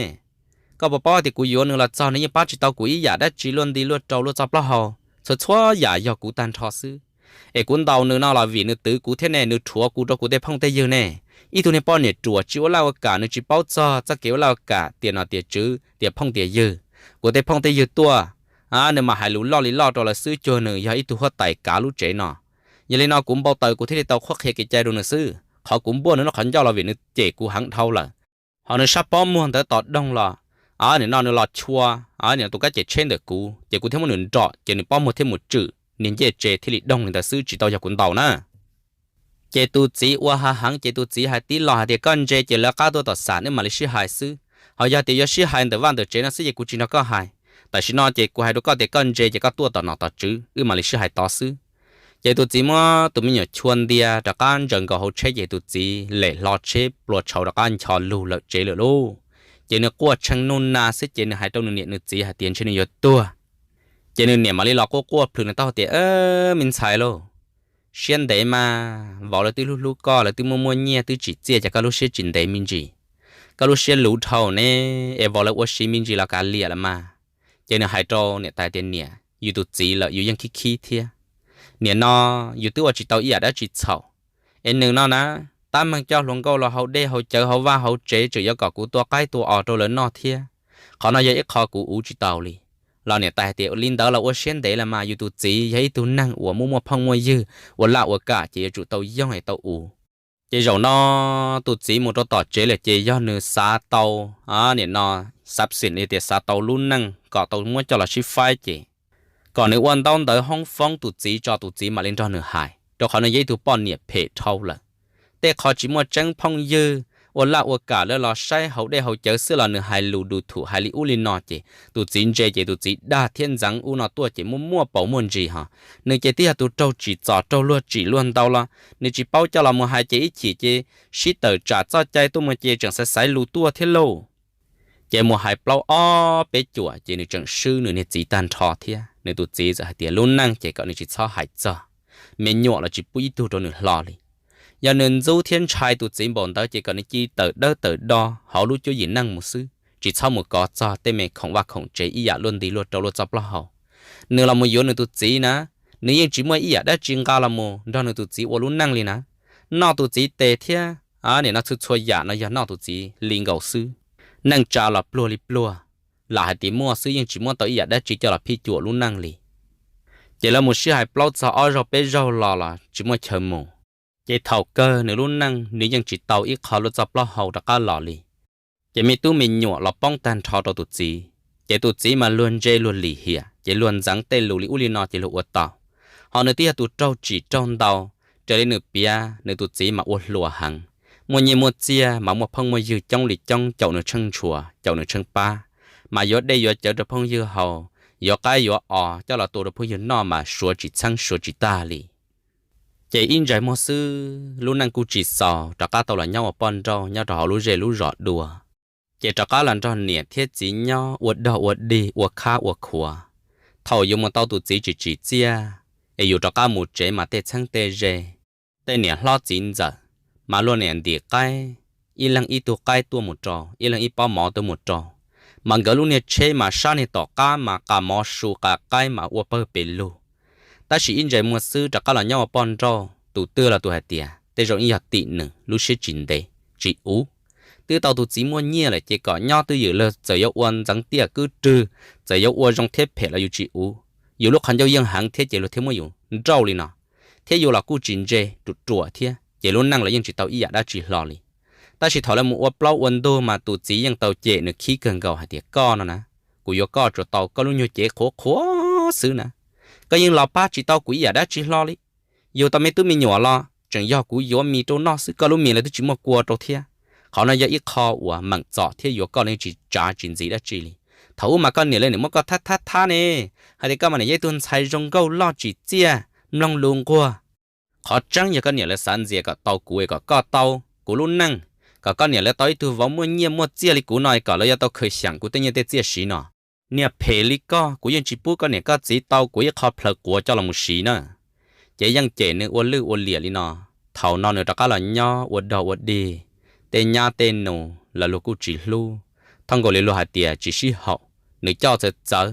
Koj puas paub tias kuv yuav nws los txog nws yeej pab tsis tau kuv ib yam dab tsi, luaj nti luaj rau luaj txoj plaub hau, txhua txhua yam yog kuv tag nrho xwb. Es kuv ntaus nws no los vim nws twv kuv thiab ne, nws rhuav kuv rau kuv tej phooj tej ywg ne. Ib tug niag poj niam ruam tsis ua laj ua kam, nws tsis paub txog txoj kev ua laj ua kam, tias nom tias tswv, tias phooj tias ywg. Kuv tej phooj tej ywg tuaj, nws mas hais lus loj li loj rau lawv xwb, cuag nws yog ib tug huab tais kav lub tsev no. Yog li no kuv npau taws kuv thiaj li tau qhuab qhia kev cai rau nws xwb. Qhov kuv npuaj nws lub qhov ncauj los vim nws cem kuv heev dhau lawm. Ho nws sab pob muag ntawd tom doog los, nim no nws los chua nim no tus kab cem tsheb ntawm kuv, ces kuv thiaj muab nws nrom, ces nws pob muag thiaj mus tswm niag ncej tsev thiaj li doog li ntawd xwb, tsis tau yog kuv ntaus na. Ces tus txiv ua ha heev, ces tus txiv hais tib los hais tias, koj ntse ces lawv qab tuaj tom xam wb mam li sib hais xwb. Ho yog tias yuav sib hais ntawm vaj ntawm tsev no xwb ces kuv tsis nrog koj hais. Tam sim no ces kuv hais rau koj tias koj ntse ces koj tuaj tom nom tom tswv, wb mam li sib hais tod xwb. Ces tus txiv muab tus me nyuam chua ntias rov qab ntsaws nkaus hauv tsheb, ces tus txiv lem hlo tsheb plua tshauv rov qab ncho lug lawm tsev lawm lauj. Ces nws quaj tshee nuj nas xwb, ces nws hais rau nws niam nws txiv hais tias ntshe nws yuav tuag. Ces nws niam mam li los quaj quaj plhws nws taub hau tias, me ntxhais lauj, siab ntev mas, vauv lawv twb hlub hlub koj, lawv twb muaj muaj nyiaj twb tsim txiaj, cas koj lub siab tsis ntev me ntsis? Koj lub siab luv dhau ne, es vauv lawv ua si me ntsis los kav liam lawm mas. Ces nws hais rau niam tais tias, niam, yus tus txiv lawm yus yeej khib khib thiab. Nim no yus twb ua tsis tau ib yam dab tsi txhaum. Es nws no na, tab meeg coj hluas nkauj los haus dej haus cawv hauv vaj hauv tsev, tseem yuav kom kuv tua qaib tua os rau lawv noj thiab. Qhov no yog ib qho kuv uv tsis tau li. Los niam tais hais tias, li ntawd los ua siab ntev lawm mas, yus tus txiv yog ib tug neeg uas muaj muaj phooj muaj ywg, ua laj ua kam, ces yuav tsum tau yoog es tau uv. Ces zaum no tus txiv mus rau tom tsev lawm, ces yog nws xav tau, nim no, xav xim li tias xav tau lub neej kom tau muab coj los sib faib, ces kom nws ua ntaub ntawv hoob foob tus txiv tso, tus txiv mam li nrog nws hais, rau qhov nws yog ib tug poj niam phem dhau lawm. Tej qho tsis muaj tseeb phooj ywg, ua laj ua kam lawv los saib haus dej haus cawv xwb los nws hais lus du thum hais li ub li no, ces tus txiv ntse, ces tus txiv dag thiab ntxeev ub no tuaj, ces muaj muaj paus muaj ntsis ho. Nws ces twb yog tus raug tsim txom raug luag tsim luag ntaus los nws tsis paub coj los mus hais, ces ib chim ces sib tawm tsam txoj cai tuaj mus ces tseem xaiv xaiv lus tuaj thiab lauj. Ces mus hais plaub ob peb cuam ces nws tseem swb nws niag txiv tag nrho thiab. Nws tus txiv txawm hais tias lub neej ces kom nws tsis txhob hais txog, me nyuam los tsis pub ib tug rau nws hlo li. Yog nws ntxub thiab ntshai tus txiv npaum ntawd ces kom nws cia li tawm dawb tawm do hauv lub cuab yim neej mus xwb, tsis txhob mus kov txog tej me khoom vaj khoom tsev ib yam luaj nti luaj rau luaj txoj plaub hau. Nws los mus yuav nws tus txiv na, nws yeej tsis muaj ib yam dab tsi nqa los mus nrog nws tus txiv ua lub neej li na. Noj tus txiv tes thiab, nim no txhua txhua yam no yog noj tus txiv li nkaus xwb. Neej tsa los pluag li pluag, lam hais tias muaj xwb yeej tsis muab tau ib yam dab tsi coj los phij cuam lub neej li. Ces lawv mus sib hais plaub txog ob zaug peb zaug los los tsis muaj chaw mus. Ces thaum kawg nws lub neej nws yeej tsis tau ib qho luaj txoj plaub hau rov qab los li. Ces me tub me nyuam los poob tag nrho rau tus txiv, ces tus txiv mas luag ntse luag lim hiam ces luag ntxeev tej lus li ub li no ces luag ua tau. Ho nws twb yog tus raug tsim raug ntaus, raws li nws piav nws tus txiv mas ua hluas heev, muaj nyiaj muaj txiag mas muaj phooj muaj ywg coob li coob, caum nws tsheej ntshua caum nws tsheej pab, mas yuav dej yuav cawv rau phooj ywg haus, yuav qaib yuav os coj los tua rau phooj ywg noj mas suav tsis txheeb suav tsis tag li. Ces ib ntsais muag xwb lub neej kuj tsis xaus, rov qab tau los nyob ua poj nrauj nyob rau hauv lub zej lub zos dua. Ces rov qab los nrog niam thiab txiv nyob ua dog ua dig ua khab ua khuav. Thaum yuav mus tau tus txiv tsis tsim txiaj, es yus rov qab mus tsev mas tej txheeb tej ze, tej niam hlob txiv ntxawm, mas luag niam ntim qaib, ib leeg ib tug qaib tuaj mus rau, ib leeg ib pob mov tuaj mus rau, mas nkawd lub niag tsheb mas sab niag tom qab mas qa mov su qa qaib mas ua pawg pes lug. Tab sis ib ntsais muag xwb rov qab los nyob ua poj nrauj, tus twg los tus hais tias tej zaum ib yog tim nws lub siab tsis ntev tsis uv. Twb tau tus txiv muaj nyiaj lawm ces kom nyob twj ywm, lawv txawm yuav ua ntxeev tiaj kwb rwg, txawm yuav ua zoo thiab phem los yus tsis uv. Yus lub qhov ncauj yeej heev thiab ces luag thiaj muab yus nrauj li no, thiab yus los kuj tsis ntse, ruam ruam thiab ces lub neej los yeej tsis tau ib yam dab tsi hlo li. Tab sis thaum lawv mus ua plaub ua ntug mas tus txiv yeej tau cem nws khib kawg nkaus hais tias koj no na, kuv yuav koj tsuas tau koj lub nyuag cev qhuav qhuav xwb na, koj yeej los pab tsis tau kuv ib yam dab tsi hlo li. Yug tau me tub me nyuam los tseem yog kuv yuav mis rau noj xwb, koj lub mis los twb tsis muaj kua rau thiab. Qhov no yog ib qho uas meem txom thiab yuav koj los yeej tsis tsav tsis ntxiv dab tsi li. Thaum ub mas koj niam lawv nim muab koj thab thab thab ne, hais tias koj mas nim yog ib tug ntxhais zoo nkauj loj tsim txiaj, mloog lus nquag. Qhov tseeb yog koj niam lawv xav ntxias kom tau kuv es kom koj tau kuv lub neej, kom koj niam lawv tau ib tug vauv muaj nyiaj muaj txiaj li kuv no es kom lawv yuav tau khaws xyeem kuv tej nyiaj tej txiaj siv no. Niag phem li koj, kuv yeej tsis pub koj niam koj txiv tau kuv ib qho plhaws quav coj los mus siv na. Ces yeej cem nws ua lwj ua liam li no. Thaum no nws rov qab los nyob ua dog ua dig, tej nyab tej nus los luag kuj tsis hlub, thoj nkaus li luag hais tias tsis sib haum, nws coj txawv txawv.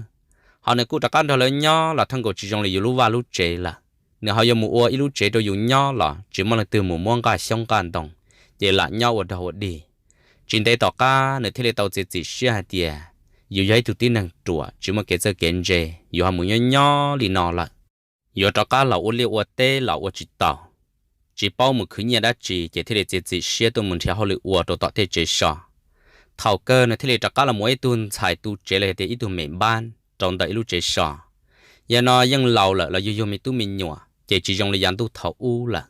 Ho nws kuj rov qab nrog lawv nyob los thoj nkaus tsis zoo li yus lub vaj lub tsev lawm. Nws ho yuav mus ua ib lub tsev rau yus nyob los tsis muaj leej twg mus muab nqaj xyoob nqaj ntoo, ces lam nyob ua dog ua dig. Tsis ntev tom qab nws thiaj li tau txiav txim siab hais tias yus yog ib tug tib neeg ruam tsis muaj kev txawj kev ntse, yus ho mus nyob nyob li no lawm, yuav rov qab los ua liaj ua teb los ua tsis tau, tsis paub mus khwv nyiaj dab tsi ces thiaj li txiav txim siab tuaj mus nrhiav hauj lwm ua rau tom tej tsev so. Thaum kawg nws thiaj li rov qab los mus ua ib tug ntxhais tu tsev los yog tias ib tug mem npab rau ntawm ib lub tsev so. Yog no yeej laus lawm los yug yug me tub me nyuam ces tsis zoo li yav ntuj thaum ub lawm.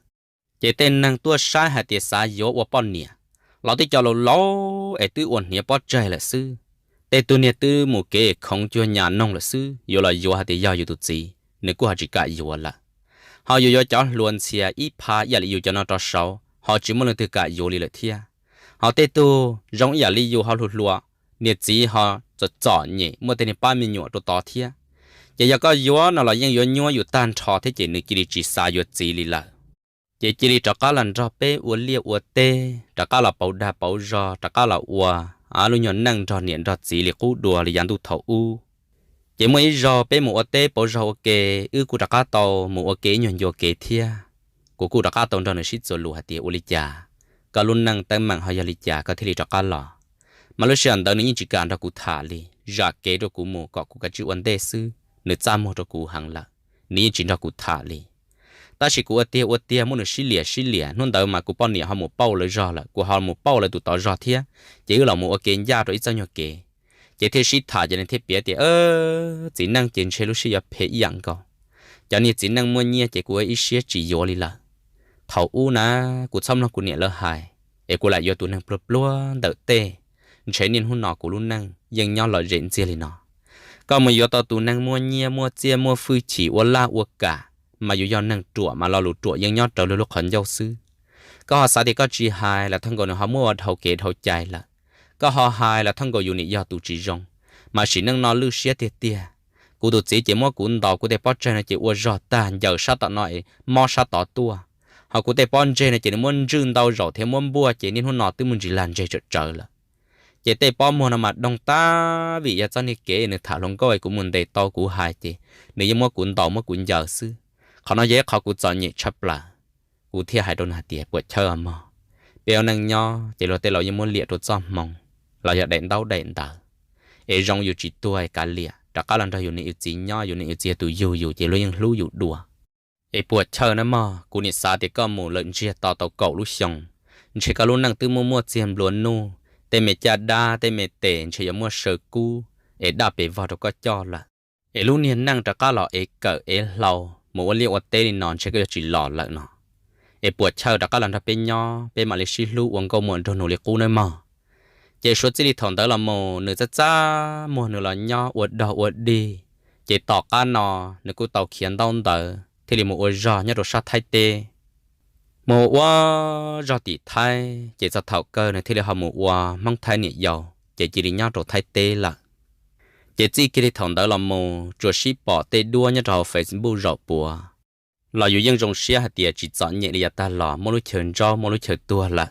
Ces tej neeg tuaj saib hais tias xav yuav ua poj niam los twb cov laus laus es twb ua hniav pob tsaig lawm xwb. Tej tug niag twb mus kev khoov cuag nyas noog lawm xwb, yuav los yuav hais tias yog yus tus txiv, nws kuj ho tsis kam yuav lawm. Ho yus yuav cov hluas ntxhias ib phav ib yam li yus cov no rau saud ho tsis muaj leej twg kam yuav li lawm thiab. Ho tej tug zoo ib yam li yus ho hluas hluas, niam txiv ho txom txom nyem muaj tej niag pab me nyuam rau tod thiab. Ces yog koj yuav no los yeej yuav nyuab yus tag nrho thiab ces nws cia li tsis xav yuav txiv li lawm. Ces cia li rov qab los nrog peb ua liaj ua teb, rov qab los pauv dag pauv zog, rov qab los ua lub nyuag neej nrog niam nrog txiv li qub dua li yav ntuj thaum ub. Ces muaj ib zaug peb mus ua teb pauv zog ua ke, wb kuj rov qab tau mus ua ke ib nyuag ncua kev thiab. Kuv kuj rov qab tau nrog nws sib txuas lus hais tias ua li cas, koj lub neej teeb meem ho yog li cas koj thiaj li rov qab los. Mas lub sij hawm ntawd nws yeej tsis kam nrog kuv tham li, zam kev rau kuv mus kom kuv kav tsij ua ntej xwb, nws txaj muag rau kuv heev lawm, nws yeej tsis nrog kuv tham li. Tab sis kuv ua tiag ua tiag muab nws sib liam sib liam, hnub ntawd mas kuv poj niam ho mus pauj lawv zog lawm, kuv ho mus pauj lawv tus tod zog thiab, ces wb los mus ua ke ncaj rau ib txoj nyuag kev. Ces thiaj sib tham ces nws thiaj piav tias, txiv neej ces ntshe lub siab yuav phem ib yam nkaus. Cov niag txiv neej muaj nyiaj ces kuv ua ib siab tsis yuav li lawm. Thaum ub na, kuv txhob mloog kuv niam lawv hais, es kuv lam yuav tus neeg pluag pluag ntawm tej, ntshe niaj hnub no kuv lub neej yeej nyob lom zem ntxiag li no. Koj mus yuav tau tus neeg muaj nyiaj muaj txiaj muaj hwj chim ua laj ua kam, mas yus yog neeg ruam mas lo lus ruam yeej nyob rawv luag lub qhov ncauj xwb. Koj ho xav tias koj tsis hais los thaj nkaus nws ho muab ua dhau kev dhau cai lawm. Koj ho hais los thaj nkaus yus nim yog tus tsis zoo, mas sim neej no lwj siab tiag tiag. Kuv tus txiv ces muab kuv ntaus, kuv tej pob tseg no ces ua zog tag ncaws sab tom no es mob sab tod tuaj, ho kuv tej pob ntseg no ces nws muab ntswj ntau zaus thiab muab npuaj ces niaj hnub no twb muaj ntsis lag ntseg tsawm tsawv lawm. Ces tej pob muag no mas doog tag vim yog txoj niag kev nws tham hluas nkauj es kuv mus ntes tau kuv hais ces nws yeej muab kuv ntaus muab kuv ncaws xwb. Qhov no yog ib qhov kuv txom nyem tshaj plaws. Kuv thiaj hais rau nws hais tias, Puam Chawj mog, peb ua neej nyob ces luag tej laus yeej muab liam rau txoj hmoo los yog daim ntaub daim ntawv, es zoo yus tsis tuag es kav liam rov qab los nrog yus niam yus txiv nyob, yus niam yus txiv yog tus yug yus ces luag yeej hlub yus dua. Es Puam Chawj na mog, kuv nim xav tias koj mus lawm ntsiag to tau kaum lub xyoo, ntshe koj lub neej twb muaj muaj txiag nplua nuj, tej me caj dab tej me tes ntshe yuav muaj saw kub es daj pes vog rau koj coj lawm. Es lub niag neej rov qab los ev kawm ev hlau mus ua liaj ua teb li no ntshe koj yuav tsis los lawm no. Es Puam Chawj rov qab los nrog peb nyob, peb mam li sib hlub ua nkauj muam nraug nus li qub nawb mog. Ces suav txij li thaum ntawd los mus nws txaj txaj muag nws los nyob ua dog ua dig. Ces tom qab no nws kuj tau khiav ntaub ntawv thiaj li mus ua zog nyob rau sab Thaib teb. Mus ua zog tim Thaib ces txog thaum kawg nws thiaj li ho mus ua Hmoob Thaib niam yau ces cia li nyob rau Thaib teb lawm. Ces txij kiag li thaum ntawd los mus tsuas sib pom tej duab nyob rau hauv Facebook zaum puav los yus yeej zoo siab hais tias tsis txom nyem li yav tag los muaj lub chaw ntsaub muaj lub chaw tuag lawm.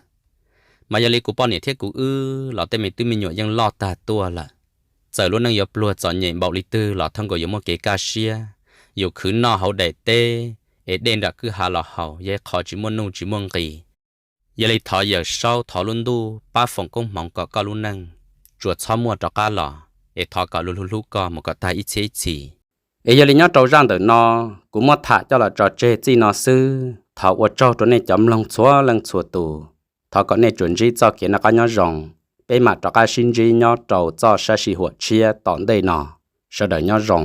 Mas yog li kuv poj niam thiab kuv wb los tej me tub me nyuam yeej loj tag tuaj lawm. Txawm lub neej yuav pluag txom nyem npaum li twg los thaj nkaus yuav muaj kev kaj siab, yus khwv noj hauv daim teb es dej nram kwj ha los haus yog ib qho tsis muaj nuj tsis muaj nqis. Yog li thov Yawm Saub thov lub ntuj pab foom koob hmoov kom koj lub neej tsuas txhob muaj rov qab los, es thov kom luag hlub hlub koj mus kom tag ib txhiab ib txhis. Es yog li nyob rau zaj ntawm no kuv muab tham coj los tso tseg txij no xwb, thov ua tsaug rau nej cov mloog txhua leej txhua tus. Thov kom nej tsuas ntsib txoj kev noj qab nyob zoo, peb mam rov qab sib ntsib nyob rau txoj sab sij huam tshiab tom ntej no. Sawv daws nyob zoo.